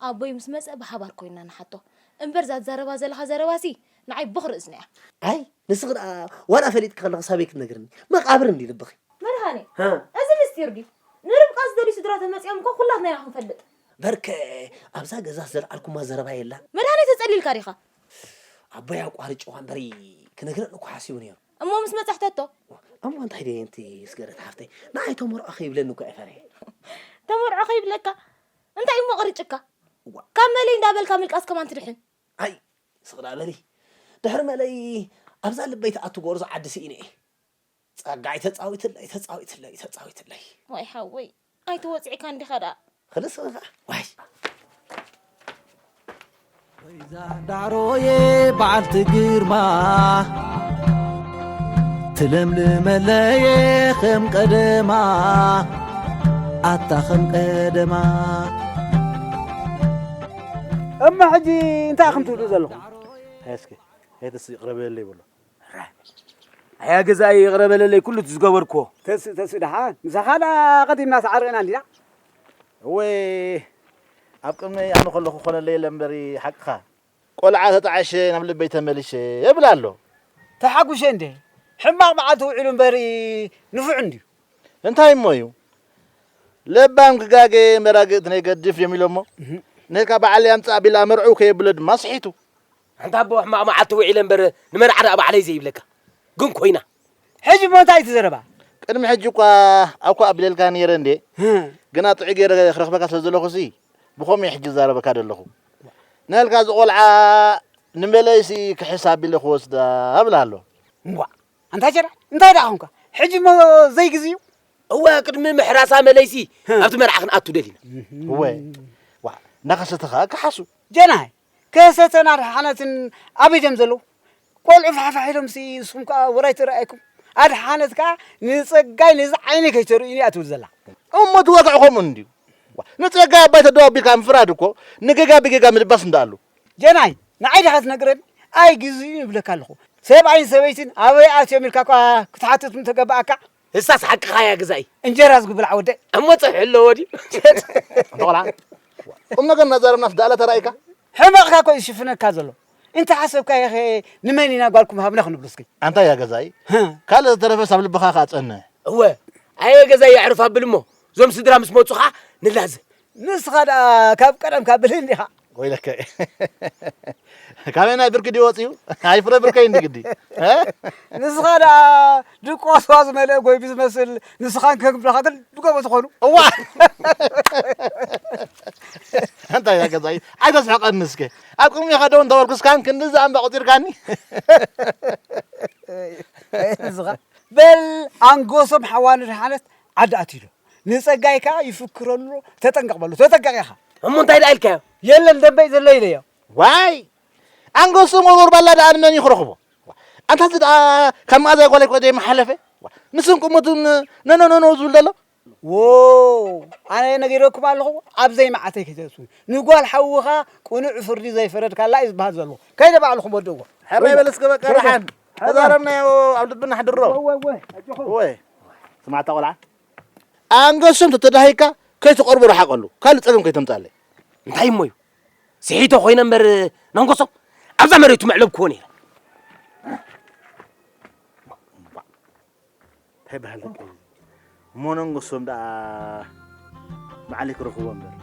ኣቦይ ምስ መጸ ብሓባር ኮይንና ንሓቶ። እምበር እዛ ትዛረባ ዘለኻ ዘረባሲ ንዓይ ቦኽሪ እዝኒ እያ። ኣይ፣ ንስኺ ደኣ ዋላ ፈሊጥኪ ከለኺ ሳበይ ክትነግርኒ? መቓብር እንዲ ልብኺ። መድሃኔ፣ ሃ? እዚ ምስጢር ድዩ? ንርብቃ ዝደልዩ ስድራ ተመጺኦም እኮ ኩላትና ኢና ክንፈልጥ። በርከ፣ ኣብዛ ገዛ ዘልዓልኩማ ዘረባ የላን። መድሃኔ ተጸሊልካ ዲኻ? ኣቦይ ኣቋርጭዋ እምበሪ ክነግረኒ እኮ ሓሲቡ ነይሩ። እሞ ምስ መጸ ሕተቶ? እሞ እንታይ ደየ እንቲ ስገደት ሓፍተይ? ንዓይ ተመርዖ ከይብለኒ እኮ እየ ፈሪሐ። ተመርዖ ከይብለካ? እንታይ እሞ ቅርጭካ? እዋ። ካብ መለይ እንዳበልካ ምልቃስ ከማን ትድሕን። ኣይ፣ ስቕ ዳ በሊ። ድሕሪ መለይ ኣብዛ ልበይ ትኣቱ ጎርዞ ዓዲ ስኢነ እየ። ጸጋይ ተጻዊትለይ፣ ተጻዊትለይ፣ ተጻዊትለይ። ዋይ ሓወይ፣ ኣይተወጽዕካን ዲኻ ደኣ? ክልስ ኸ፣ ዋይ። ወይዛ ዳዕሮዬ በዓልቲ ግርማ፣ ትለምልመለየ ከም ቀደማ ኣታ ከም ቀደማ። እሞ ሕጂ እንታይ ኢኹም ትብሉ ዘለኹም? እስኪ ሄትስ ይቕረ በለለይ በሎ። ኣያ ገዛኢ ይቕረ በለለይ ኩሉ እቲ ዝገበርኩዎ። ተስ ተስ ደሓ ምሳኻ ደኣ ቀዲምና ሰዓርና እንዲና። እወ ኣብ ቅድሚ ኣነ ከለኹ ኮነለይ እለ እምበሪ ሓቅኻ። ቆልዓ ተጣዕሸ ናብ ልበይ ተመልሸ እብል ኣሎ። ተሓጉሸ እንደ ሕማቕ መዓልቲ ውዒሉ እምበሪ ንፉዕ እንድዩ። እንታይ እሞ እዩ ለባም ክጋገ መራግእቲ ነይገድፍ እዮም ኢሎሞ። ነካ በዓል ያምፃእ ቢላ መርዑ ከየብሎ ድማ ስሒቱ። ኣንታ ኣቦ ሕማቕ መዓልቲ ውዒለ እምበር ንመርዓ ደኣ ባዕለይ ዘይብለካ ግን ኮይና። ሕጂ እሞ እንታይ እቲ ዘረባ? ቅድሚ ሕጂ እኳ ኣኮ ኣቢለልካ ነይረ እንዴ። ግና ጥዑይ ገይረ ክረኽበካ ስለ ዘለኹሲ ብኸምኡ ሕጂ ዝዛረበካ ዘለኹ። ነልካ እዚ ቆልዓ ንመለይሲ ክሕስ ኣቢለ ክወስዳ እብላ ኣሎ። እምቧ ኣንታ ጀራ እንታይ ደኣ ኾንካ? ሕጂ እሞ ዘይግዜኡ? እወ ቅድሚ ምሕራሳ መለይሲ ኣብቲ መርዓ ክንኣቱ ደሊና። እወ ዋ እናኸሰተኻ ክሓሱ። ጀናይ ከሰተን ኣድሓነትን ኣበይ ድዮም ዘለዉ? ቆልዑ ፋሕፋሕ ኢሎምሲ ንስኹም ከኣ ወራይ ተረኣይኩም። ኣድሓነት ከኣ ንጸጋይ ነዚ ዓይነይ ከይተርእዩኒ እያ ትብል ዘላ። እሞ ትወግዕ ከምኡ እንድዩ። ንጸጋይ ኣባይ ተደው ኣቢልካ ምፍራድ እኮ ንጌጋ ብጌጋ ምልባስ እንዳኣሉ። ጀናይ ንዓይ ዲኻ ትነግረኒ? ኣይ ግዜኡ ይብለካ ኣለኹ። ሰብኣይን ሰበይትን ኣበይ ኣትዮም ኢልካ እኳ ክትሓትት ምተገባኣካ። እሳስ ሓቅኻ እያ ገዛኢ። እንጀራስ ክብላዕ ወደይ። እሞ ጸብሒ ኣለዎ ድዩ? ኣንታ ቆልዓ ቁም ነገር እናዛረብናስ ደኣለ ተራኢካ? ሕመቕካ እኮ እዩ ዝሽፍነካ ዘሎ። እንተሓሰብካዮኸ ንመን ኢና ጓልኩም ሃብና ክንብሎ እስኪ? ኣንታ እያ ገዛኢ። ካልእ ዝተረፈስ ኣብ ልብኻ ከኣ ጸንሕ። እወ ኣየ ገዛኢ የዕርፍ ኣብል እሞ እዞም ስድራ ምስ መጹ ኸኣ ንላዘብ። ንስኻ ደኣ ካብ ቀደምካ ብልህ እንዲኻ። ወይለከ ካበይ ናይ ብርኪ ድዩ ወፂኡ? ኣይፍረ ብርከይ እንዲ ግዲ። ንስኻ ደኣ ድቆሷ ዝመልአ ጎይቢ ዝመስል ንስኻን ከግብረኻ ግን ድገቦ ትኾኑ። እዋ እንታይ ያ ገዛይ ኣይተስሕቐኒ እስከ። ኣብ ቅድሚኻ ደው እንተበልኩስካን ክንዲ ዝኣንባ ቆፂርካኒ። ንስኻ በል ኣንጎሶም ሓዋኑ ድሓነት ዓዲ ኣትዩ ኣሎ። ንጸጋይ ከኣ ይፍክረሉ ኣሎ። ተጠንቀቕ በሎ። ተጠንቀቕ ኢኻ። እሞ እንታይ ደኣ ኢልካዮ? የለን ደንበይ ዘሎ ኢለዮ። ዋይ ኣንገሱ መርወር ባላ ደኣ ንመን እዩ ክረኽቦ? ኣንታ እዚ ደኣ ካብ መኣዛ ጓለይ ኮይደ ይመሓለፈ ንስን ቁሙትን ነኖ ነኖ ዝብል ዘሎ። ዎ ኣነ ነጊረኩም ኣለኹ ኣብ ዘይመዓተይ ከይተእትዉ ንጓል ሓውኻ ቅኑዕ ፍርዲ ዘይፈረድካላ እዩ ዝበሃል ዘሎ። ከይደ ባዕልኹም ወድእዎ። ሕራይ በል እስከ በቃ ደሓን ተዛረብናዮ ኣብ ልብና ኣሕድሮ። ወይ ስማዕታ ቆልዓ ኣንገሶም ተተዳሂካ ከይትቐርቦ ረሓቐሉ ካልእ ጸገም ከይተምጻለይ። እንታይ እሞ እዩ ስሒቶ ኮይነ እምበር ናንጎሶም ኣብዛ መሬቱ መዕለብክዎ ነይረ። እንታይ በሃል ደቂ እሞ ነንጎሶም ደኣ በዓል ክረኽቦ እምበር።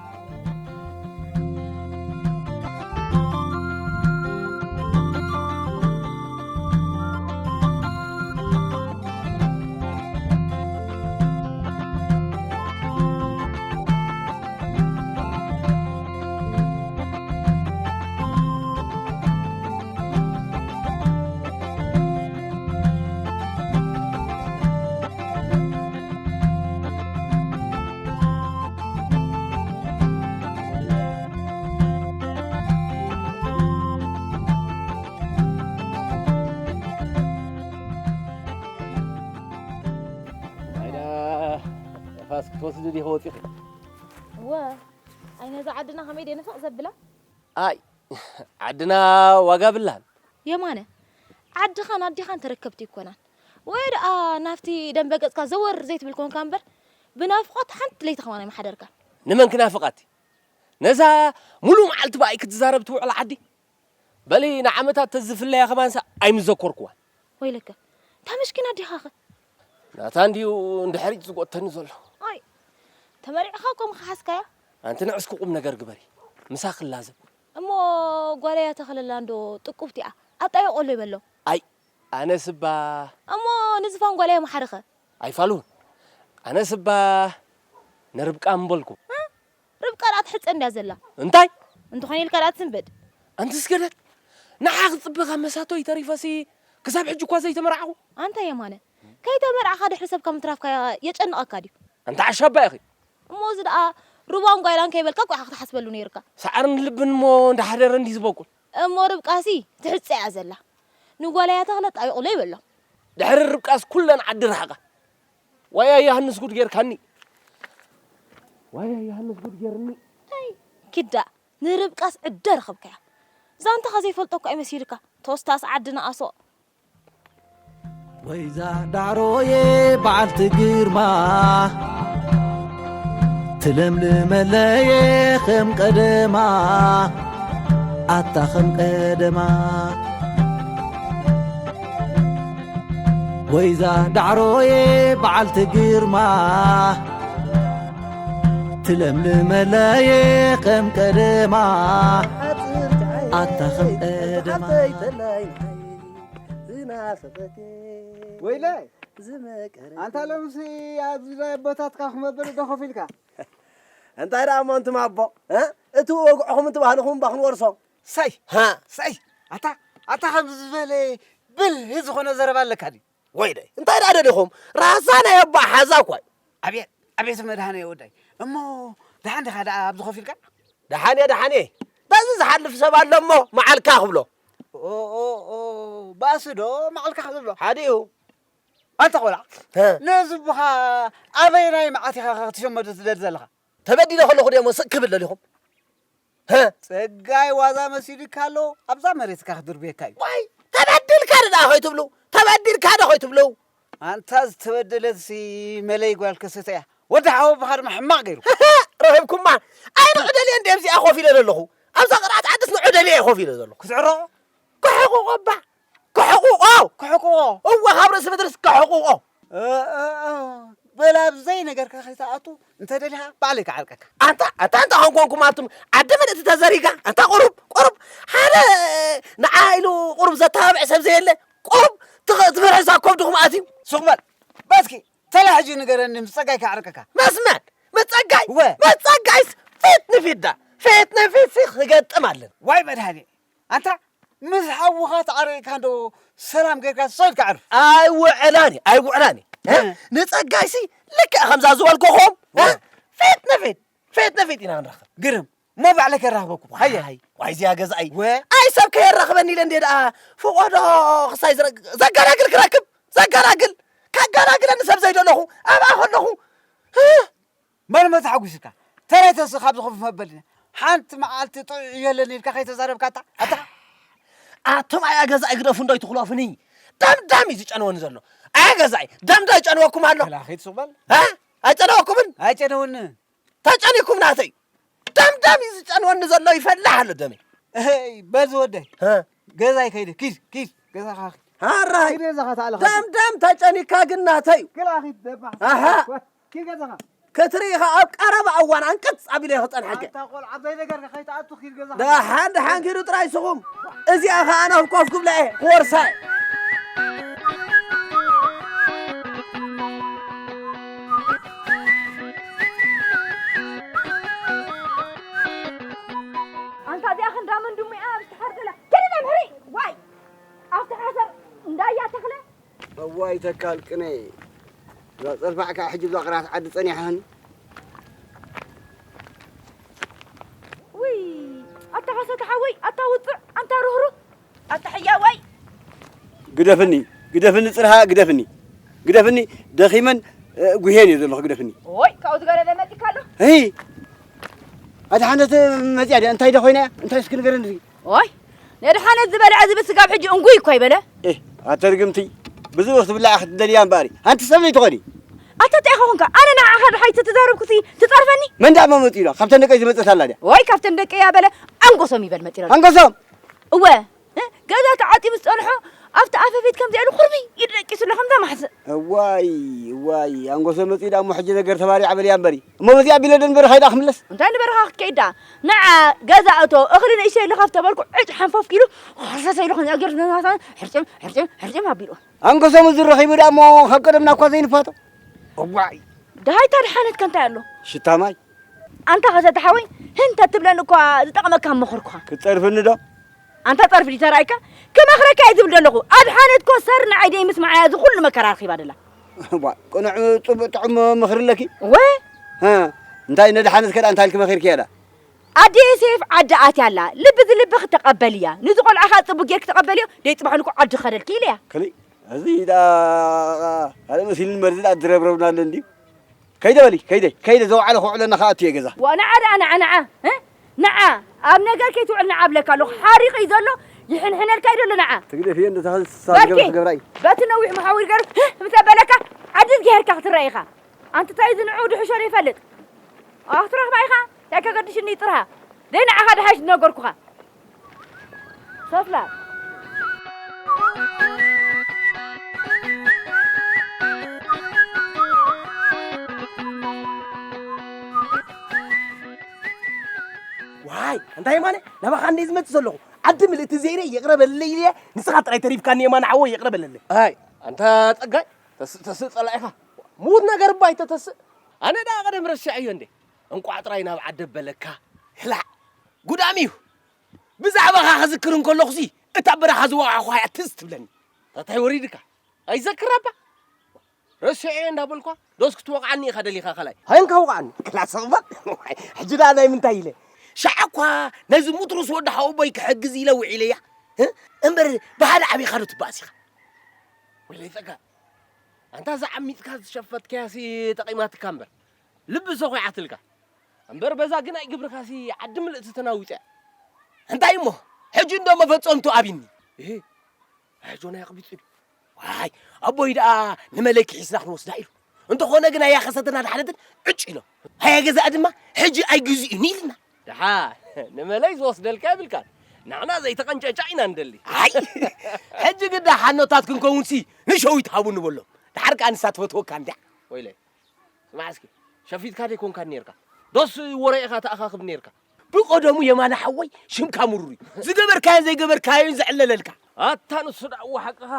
ንፋስ ክትወስዲ ዲኺ ወፂኺ? እወ፣ ኣይ ነዛ ዓድና ከመይ ድየ ንፍቕ ዘብላ። ኣይ ዓድና ዋጋ ብላን። የማነ፣ ዓድኻን ኣዴኻን ተረከብቲ ኣይኮናን። ወይ ደኣ ናብቲ ደንበ ገጽካ ዘወር ዘይትብል ኮንካ እምበር ብናፍቖት ሓንቲ ለይቲ ከማን ኣይምሓደርካን። ንመን ክናፍቓቲ? ነዛ ሙሉ መዓልቲ ብኣይ ክትዛረብ ትውዕል ዓዲ? በሊ ንዓመታት ተዝፍለያ ከማንሳ ኣይምዘኮርኩዋን። ወይለከ እታ መስኪና ኣዴኻኸ? ናታ እንድዩ እንድሕሪት ዝጎተኒ ዘሎ። ኣይ ተመሪዕኻ እኮ ምኸሓዝካያ። ኣንቲ ንዕስኪ ቁም ነገር ግበሪ። ምሳኺ ክላዘብ። እሞ ጓለይ ኣተኽለላ እንዶ ጥቁብቲ እያ። ኣጣይቆለይ በሎ። ኣይ ኣነስ እባ። እሞ ንዝፋን ጓለይ ኣምሓርኸ? ኣይፋልሁን። ኣነስ እባ ንርብቃ ምበልኩ። ርብቃ ደኣ ትሕጸ እንድያ ዘላ። እንታይ? እንተኾነ ኢልካ ደኣ ትስንበድ። ኣንቲ ስገደት ንዓ ክጽበኻ መሳቶይ ተሪፈሲ ክሳብ ሕጂ እኳ ዘይተመርዓኹ። ኣንታ የማነ ከይተመርዓኻ ድሕሪ ሰብካ ምትራፍካ የጨንቐካ ድዩ? ኣንታ ዓሻባ ኢኺ። እሞ እዚ ደኣ ሩባን ጓይላን ከይበልካ እኮ ኢኻ ክትሓስበሉ ነይርካ። ሳዕርን ልብን እሞ እንዳሓደረ እንዲ ዝበቁል። እሞ ርብቃሲ ትሕጸ እያ ዘላ። ንጓለይ ኣተኽለ ጣይቑለይ በሎ። ድሕሪ ርብቃስ ኩለን ዓዲ ረሓቓ። ዋይ ኣይ ዮሃንስ ጉድ ጌርካኒ። ዋይ ኣይ ዮሃንስ ጉድ ጌርኒ። ኣይ፣ ኪዳ፣ ንርብቃስ ዕደ ረኸብካያ። ዛንታኻ ዘይፈልጦ እኳ እዩ መሲልካ። ቶስታስ ዓዲ ንኣሶ። ወይዛ ዳዕሮዬ በዓልቲ ግርማ፣ ትለምልመለየ ከም ቀደማ፣ ኣታ ከም ቀደማ። ወይዛ ዳዕሮዬ በዓልቲ ግርማ፣ ትለምልመለየ ከም ቀደማ፣ ኣታ ከም ቀደማ። ዝናፈቐት ወይለ ዝመቀረት ኣንታ ሎምሲ ኣብዚ ናይ ኣቦታትካ ክመበል ዶ ኮፍ ኢልካ? እንታይ ደኣ እሞ እንትም ኣቦ፣ እ? እቲ ወግዕኹም እቲ ባህልኹም እባ ክንወርሶ። ሳይ፣ ሃ? ሳይ፣ ኣታ፣ ኣታ ከምዚ ዝበለ ብልሂ ዝኾነ ዘረባ ኣለካ ድዩ? ወይለይ፣ እንታይ ደኣ ደሊኹም? ራሳ ናይ ኣቦ ሓዛ እኳ እዩ። ኣቤት፣ ኣቤት መድሃኔ ወዳይ። እሞ ደሓን ዲኻ ደኣ ኣብዚ ኮፍ ኢልካ? ደሓን እየ፣ ደሓን እየ። በዚ ዝሓልፍ ሰብ ኣሎ እሞ መዓልካ ክብሎ። ኦ፣ ኦ፣ ኦ፣ ባእሲ ዶ መዓልካ ክብሎ? ሓዲኡ። ኣንታ ቆልዓ፣ ሀ። ነዚ ኣቦኻ ኣበየናይ መዓት ኢኻ ክትሸመዶ ትደሊ ዘለኻ? ተበዲለ ከለኹ ድየ እሞ ስቕ ክብል ደሊኹም? ሀ? ጸጋይ ዋዛ መሲሉካ ኣሎ፣ ኣብዛ መሬትካ ክድርብየካ እዩ። ዋይ፣ ተበዲልካ ደኣ ከይትብሉ፣ ተበዲልካ ዶ ከይትብሉ? ኣንታ ዝተበደለትሲ መለይ ጓል ከሰተ እያ። ወዲ ሓወቦኻ ድማ ሕማቕ ገይሩ። ረኺብኩማ። ኣይ ንዑ ደልየ እንደ ኣብዚኣ ኮፍ ኢለ ዘለኹ። ኣብዛ ቅርዓት ዓድስ ንዑ ደልየ እየ ኮፍ ኢለ ዘለኹ። ክትዕረቑ? ክሕቑቖ እባ። ክሕቑቖ። ክሕቑቖ? እወ፣ ካብ ርእሲ ምድርስ ክሕቑቖ። እ፣ እ፣ እ፣ በል ኣብ ዘይነገርካ ከይትኣቱ እንተ ደሊኻ ባዕለይ ክዓርቀካ። ኣንታ፣ ኣታ፣ ኣንታ፣ ኮንኮንኩም ኣቱም ዓዲ ምልእቲ ተዘሪጋ። ኣንታ ቁሩብ፣ ቁሩብ፣ ሓደ ንዓ ኢሉ ቁሩብ ዘተባብዕ ሰብ ዘየለ፣ ቁሩብ ትኸ-፣ ትፍርሒ ሳኮብ ድኹም ኣትዩ። ሱቕ በል። በስኪ፣ ተላ ሕጂ ንገረኒ፣ ምስ ጸጋይ ክዓርቀካ። መስመር፣ ምስ ጸጋይ፣ ወ። ምስ ጸጋይስ ፊት ንፊት ዳ፣ ፊት ንፊት ሲ ክገጥም ኣለን። ዋይ መድሃኔ፣ ኣንታ ምስ ሓውኻ ተዓሪቕካ እንዶ ሰላም ጌርካ ሰይድ ክዓርፍ። ኣይውዕላኒ፣ ኣይውዕላኒ። እ? እ። ንጸጋይሲ ልክዕ ከምዛ ዝበልኩኹም፣ እ? ወ። ፊት ንፊት፣ ፊት ንፊት ኢና ክንራኸብ። ግርም፣ እሞ ባዕለይ ከራኽበኩም። ሃየ። ኣይ፣ ዋይ እዚኣ ገዛኣይ። ወ። ኣይ ሰብ ከየራኽበኒ ኢለ እንዴ ደኣ ፍቖዶ ክሳይ ዝረ-፣ ዘገላግል ክረክብ፣ ዘገላግል። ከገላግለኒ ሰብ ዘይደለኹ፣ ኣብኣ ከለኹ። እ? መን መተሓጒስካ? ተረይ ተስእ ካብ ዝኸፍእ መበል። ሓንቲ መዓልቲ ጥዑይ የለን ኢልካ ከይተዛረብካ ኣታ፣ ኣታ። ኣቱም ኣያ ገዛኢ ግደፉ እንዶ ኣይትኹለፉኒ። ደምዳም እዩ ዝጨንወኒ ዘሎ። ኣያ ገዛኢ፣ ደምዳም ይጨንወኩም ኣሎ። ተላኺት ሱቕ በል። እ? ኣይጨነወኩምን? ኣይጨነወኒ። ተጨኒኩም ናተይ። ደምዳም እዩ ዝጨንወኒ ዘሎ፣ ይፈላሕ ኣሎ ደመይ። እይ፣ በል ዝወደይ። እ? ገዛይ ከይደ፣ ኪድ፣ ኪድ፣ ገዛኻ ኪድ። ሃራይ። ኪድ ገዛኻ ተኣለኻ። ደምዳም ተጨኒካ ግን ናተይ። ክላ ኪድ ደማ። ኣሃ። ኪድ ገዛኻ። ክትርኢ ኢኻ ኣብ ቀረባ እዋን ኣንቀጽ ኣቢለ ክጸንሐካ። ኣታ ቆልዓ ዘይነገርካ ከይትኣቱ ኪድ ገዛኻ። ደሓን፣ ደሓን ኪዱ ጥራይ ስኹም። እዚኣ ኸኣ ናብ ኮፍ ክብላ እየ፣ ክወርሳ እየ። ኣንታ እዚኣ ክንዳ መንዱሙ እያ ኣብ ዝተሓርደላ። ከደዳ ምሕሪ፣ ዋይ! ኣብቲ ሓሰር እንዳያ ተኽለ። እዋይ ተካል ቅነ። እዛ ጸልፋዕካ ሕጂ ብዛ ቅራት ዓዲ ጸኒሓን። ውይ፣ ኣታ ኸሰተ ሓወይ፣ ኣታ ውጽዕ፣ ኣንታ ርህሩህ፣ ኣታ ሕያዋይ። ግደፍኒ፣ ግደፍኒ ጽርሃ፣ ግደፍኒ። ግደፍኒ፣ ደኺመን፣ እ፣ ጉሄን እየ ዘለኹ፣ ግደፍኒ። ኦይ፣ ካብኡ ዝገደደ መጺካ ኣሎ። እይ፣ ኣድሓነት መጺኣ ድያ? እንታይ ዶ ኮይና እያ? እንታይ እስኪ ንገረኒ እስኪ። ኦይ፣ ነድሓነት ዝበልዐ ዝብል ስጋብ ሕጂ እንጉይ እኮ ይበለ። ኤህ፣ ኣተ ርግምቲ፣ ብዝኡ ክትብላዕ ክትደልያ እምበኣሪ። ኣንቲ ሰብ ዘይትኾኒ። ኣታ እንታይ ኢኻ ኮንካ? ኣነ ንዓኻ ድሓይ ትዛረብኩሲ ትጸርፈኒ? መን ደኣ መመጺኡ ኢላ? ካብተን ደቀይ ዝመጸት ኣላ ድያ? ኦይ፣ ካብተን ደቀይ እያ በለ። ኣንጎሶም ይበል መጺኡ። ኣንጎሶም? እወ፣ እ፣ ገዛ ተዓጺቡ ዝጸንሖ ኣብቲ ኣፈ ቤት ከምዚ ኢሉ ኩርምይ ኢሉ ደቂሱ ኣሎ ከምዛ ማሕዘ። እዋይ፣ እዋይ፣ ኣንጎሶም መጺኡ ደኣ እሞ ሕጂ ነገር ተባሪዓ በልያ እምበሪ። እሞ በዚኣ ኣቢለ ዶ ንበረኻ ኢዳ ክምለስ? እንታይ ንበረኻ ክትከይድ ደኣ? ንዓ ገዛ እቶ፣ እኽሊ ንእሽተይ ኢሉ ካብ ተበልኩ ዕጭ ሓንፈፍ ኢሉ፣ ሕርሰስ ኢሉ ከምዚኣ ገይሩ ዝነሳሳ ሕርጭም፣ ሕርጭም፣ ሕርጭም ኣቢሉ። ኣንጎሶም እዚ ረኺቡ ደኣ እሞ ካብ ቀደምና እኳ ዘይንፋቶ። እዋይ። ደሃይታ ድሓነትካ እንታይ ኣሎ? ሽታ ማይ። ኣንታ ኸሰተ ሓወይ፣ ህንተ ትብለኒ እኳ ዝጠቕመካ ምኽርኩኻ። ክትጸርፍኒ ዶ? ኣንታ ጸርፊ ድዩ ተራእይካ? ክመኽረካ እየ ዝብል ዘለኹ። ኣድሓነት እኮ ሰር ንዓይ ደይምስማዓያ እዚ ኩሉ መከራ ረኺባ ደላ። ዋ፣ ቅኑዕ ጽቡቕ ጥዑም ምኽሪ ኣለኪ። ወ? እ፣ እንታይ ነድሓነት ከ ደኣ እንታይ ኢልኪ መኺርኪያ ደኣ? ኣደየ ሴፍ ዓዲ ኣትያ ኣላ። ልቢ ዝልብኺ ተቐበልያ። ንዚ ቆልዓ ኸኣ ጽቡቕ ጌርኪ ተቐበልዮ። ደይ ጽባሕ ንግሆ ዓዲ ክኸደልኪ ኢለያ። ክሊ-፣ እዚ ዳ ካልእ መሲልኒ መርዚ ዳ ዝረብረብና ኣሎ እንድዩ። ከይደ በሊ፣ ከይደ፣ ከይደ፣ ዘውዓለ ክውዕለና ከኣ ኣትየ ገዛ። ዋ፣ ንዓ ደኣ፣ ንዓ፣ ንዓ፣ እ? ንዓ፣ ኣብ ነገር ከይትውዕል ንዓ እብለካ ኣለኹ። ሓሪቑ እዩ ዘሎ፣ ይሕንሕነልካ እዩ ዘሎ፣ ንዓ። ትግደፍ እየ፣ እንዶ ተኸዚ ስሳ በርኪ፣ ዝገብር ክገብራ እዩ። በቲ ነዊሕ መሓዊር ገይሩ፣ ህህ፣ ምስ ኣበለካ፣ ዓዲ ዝገሄርካ ክትረአ ኢኻ። ኣንቲ እንታይ እዚ ንዕኡ ድሕሾ ዘይፈልጥ? ኣኽትረኽባ ኢኻ፣ እንታይ ከገድሽኒ ጥርሃ። ዘይንዓኻ ድሓሽ ዝነገርኩኻ። ሰፍላ። ዋይ፣ እንታይ ማነ? ናባኻ እንደ ዝመጽእ ዘለኹ። ዓዲ ምልእቲ ዘይረ ይቕረ በለለይ ኢለ፣ ንስኻ ጥራይ ተሪፍካኒ የማነ ሓወይ ይቕረ በለለይ። ኣይ፣ ኣንታ ጸጋይ፣ ተስእ፣ ተስእ ጸላኢኻ። ሙት ነገር እባ ኣይተተስእ። ኣነ ደኣ ቀደም ረሲዐዮ እንዴ። እንቋዕ ጥራይ ናብ ዓዲ በለካ። ህላዕ፣ ጉዳም እዩ። ብዛዕባኻ ክዝክር እንከለኹሲ፣ እታ በረኻ ዝወቓዕኳ እያ ትዝ ትብለኒ። ታታይ ወሪድካ? ኣይዘክር ኣባ? ረሲዐዮ እንዳበልኳ፣ ዶስ ክትወቕዓኒ ኢኻ ደሊኻ ካልኣይ? ሃይ እንካ ውቕዓኒ። ክላስ ኣቕባል። ሕጂ ደኣ ናይ ምንታይ ኢለ? ሻዕ እኳ ነዚ ሙትሩስ ወዲ ሓወቦይ ክሕግዝ ኢለ ውዒለያ። እ? እምበር ብሓደ ዓቢኻ ዶ ትበኣስ ኢኻ? ወይለይ ጸጋ። ኣንታ እዛ ዓሚጽካ ዝሸፈትካያሲ ጠቒማትካ እምበር። ልቢ እኮ ይዓትልካ። እምበር በዛ ግናይ ግብርካሲ ዓዲ ምልእቲ ተናዊጸ። እንታይ እሞ? ሕጂ እንዶ መፈጸምቱ ኣብኒ። እህ፣ ሕጆና የቕቢጽ እዩ። ዋይ፣ ኣቦይ ደኣ ንመለይ ክሒስና ክንወስዳ ኢሉ። እንተኾነ ግን ኣያኸሰተና ድሓነትን ዕጭ ኢሎም። ኣያ ገዛእ ድማ ሕጂ ኣይግዝእን ኢልና። ደሓ፣ ንመለይ ዝወስደልካ የብልካን። ንሕና ዘይተቐንጨጫ ኢና ንደሊ። ኣይ፣ ሕጂ ግን ደሓኖታት ክንከውንሲ ንሸዊት ሃቡ ንበሎም። ደሓር ከኣ ንሳ ትፈትወካ እንድያ። ወይለይ፣ ስማዕ እስኪ፣ ሸፊትካ ደይኮንካ ኔርካ? ዶስ ወረ ኢኻ ተኣኻኽብ ኔርካ? ብቐደሙ የማነ ሓወይ ሽምካ ምሩር እዩ። ዝገበርካዮን ዘይገበርካዮን ዝዕለለልካ። ኣታ ንሱ ደኣ እወ ሓቅኻ።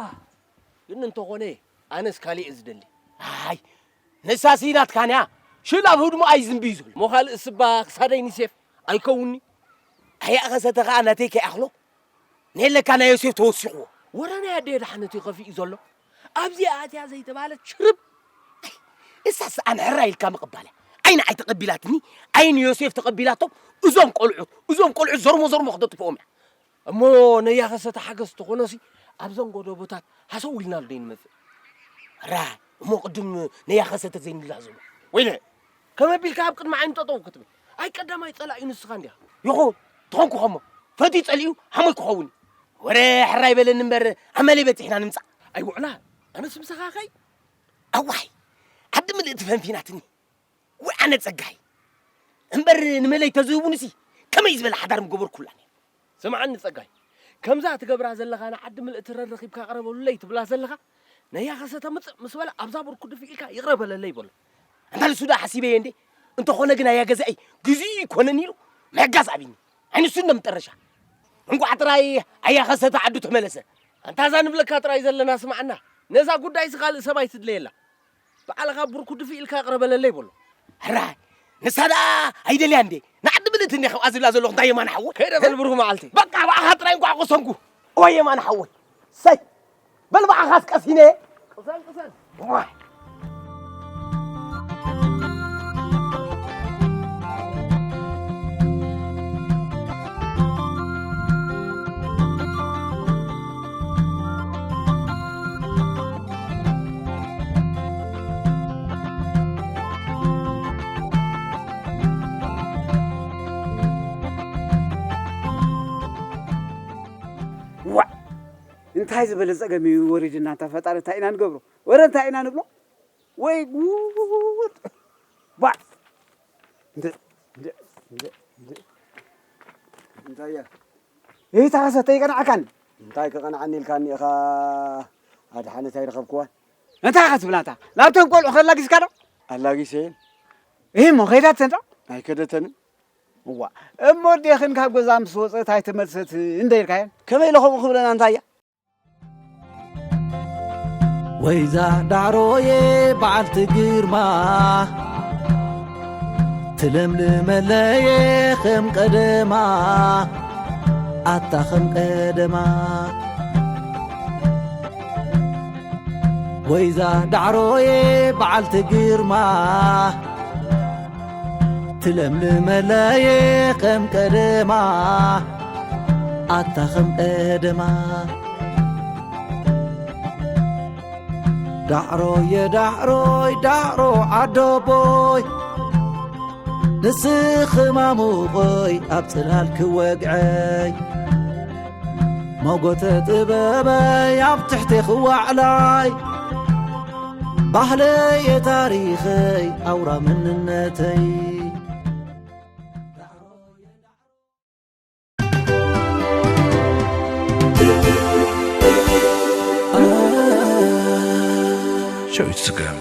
ግን እንተኾነ ኣነስ ካሊእ እየ ዝደሊ። ኣይ፣ ንሳሲ ናትካንያ። ሽል ኣብ ህድሞ ኣይዝንብዩ ዝብል። እሞ ካልእ ስባ ክሳደይ ንሴፍ ኣይከውንኒ? ኣያኸሰተ ኸኣ ናተይ ከይኣኽሎ። ኔለካ ናይ ዮሴፍ ተወሲኽዎ። ወረ ናይ ኣደይ ደሓነት እዩ ከፊኡ ዘሎ። ኣብዚኣ ኣትያ ዘይተባህለት ሽርብ። ኣይ፣ እሳስ ኣንሕራ ኢልካ ምቕባል እያ። ዓይኒ ኣይተቐቢላትኒ፣ ዓይኒ ዮሴፍ ተቐቢላቶም። እዞም ቆልዑ፣ እዞም ቆልዑ ዘርሞ ዘርሞ ክተጥፍኦም እያ። እሞ ነያኸሰተ ሓገዝ ተኾኖሲ ኣብዘን ጎደቦታት ሃሰው ኢልና ዶ ይንመጽእ? ራ፣ እሞ ቅድም ነያኸሰተ ዘይንላዘቦ። ወይለ፣ ከመይ ቢልካ ኣብ ቅድሚ ዓይኑ ጠጠው ክትብል? ኣይ ቀዳማይ ጸላኢ ንስኻ እንዲኻ። ይኹን፣ ተኾንኩ ኸሞ፣ ፈትዩ ጸሊኡ ሓሞይ ክኸውን እዩ። ወረ ሕራይ በለኒ እምበር፣ ኣመለይ በጺሕና ንምጻእ። ኣይ ውዕላ፣ ኣነስ ምሳኻ ኸይ? ኣዋይ፣ ዓዲ ምልእቲ ፈንፊናትኒ። ወይ ኣነ ጸጋይ። እምበር ንመለይ ተዝህቡንሲ፣ ከመይ ዝበለ ሓዳር ምገበርኩላ ነይረ። ስምዓኒ ጸጋይ፣ ከምዛ ትገብራ ዘለኻ ንዓዲ ምልእቲ ረረኺብካ ቅረበሉለይ ትብላ ዘለኻ፣ ነያኸሰተ ምጽእ ምስ በለ ኣብዛ ብርኩ ድፊ ኢልካ ይቕረ በለለይ በሎ። ኣንታ ንሱ ደኣ ሓሲበየ እንዴ? እንተኾነ ግን ኣያ ገዛኢ ግዜኡ ይኮነን ኢሉ ምሕጋዝ ኣብይኒ። ኣይ ንሱ እንደ መጠረሻ። እንቋዕ ጥራይ ኣያኸሰተ ዓዱ ተመለሰ። ኣንታ እዛ ንብለካ ጥራይ ዘለና ስምዓና። ነዛ ጉዳይሲ ካልእ ሰብ ኣይትድለየላ። ባዕልኻ ብርኩ ድፊ ኢልካ ቅረ በለለይ በሎ። ሕራይ፣ ንሳ ደኣ ኣይደልያ እንዴ? ንዓዲ ምልእቲ እንዴ ከምኣ ዝብላ ዘለኹ እንታይ የማነ ሓወይ? ከይደ በል ብሩኽ መዓልቲ። በቃ ብኣኻ ጥራይ እንኳዕ ቆሰንኩ። ኦይ የማነ ሓወይ። ሰይ፣ በል ብኣኻስ ቀሲነ። ቅሰን፣ ቅሰን። ዋይ። ዋዕ! እንታይ ዝበለ ጸገም እዩ ወሪድና? እንታ ፈጣሪ እንታይ ኢና ንገብሮ? ወረ እንታይ ኢና ንብሎ? ወይ ጉድ! ባዕ! እንደ፣ እንደ፣ እንደ፣ እንደ። እንታይ እያ? እታ ኸሰተ ይቀንዓካኒ። እንታይ ክቐንዓኒ ኢልካኒ ኢኻ? ኣድሓነት ኣይረኸብክዋን። እንታይ ኢኻ ትብል ኣንታ? ናብቶም ቆልዑ ከላጊስካ ዶ? ኣላጊሰየን። እሂ እሞ ከይዳተን ዶ? ኣይከደተንን። እዋ፣ እሞ ኣዴኽን ካብ ገዛ ምስ ወጸት ኣይተመልሰትን እንደ ኢልካየን? ከመይ ኢለ ከምኡ ክብለን ኣንታ እያ? ወይዛ ዳዕሮየ በዓልቲ ግርማ፣ ትለምልመለየ ከም ቀደማ፣ ኣታ ከም ቀደማ። ወይዛ ዳዕሮየ በዓልቲ ግርማ፣ ትለምልመለየ ከም ቀደማ፣ ኣታ ከም ቀደማ። ዳዕሮየ ዳዕሮይ ዳዕሮ ዓዶቦይ፣ ንስኺ ማሙቐይ ኣብ ጽላል ክወግዐይ፣ ሞጎተ ጥበበይ ኣብ ትሕቲ ክዋዕላይ፣ ባህለየ ታሪኸይ ኣውራ መንነተይ። ሸዊት ስገም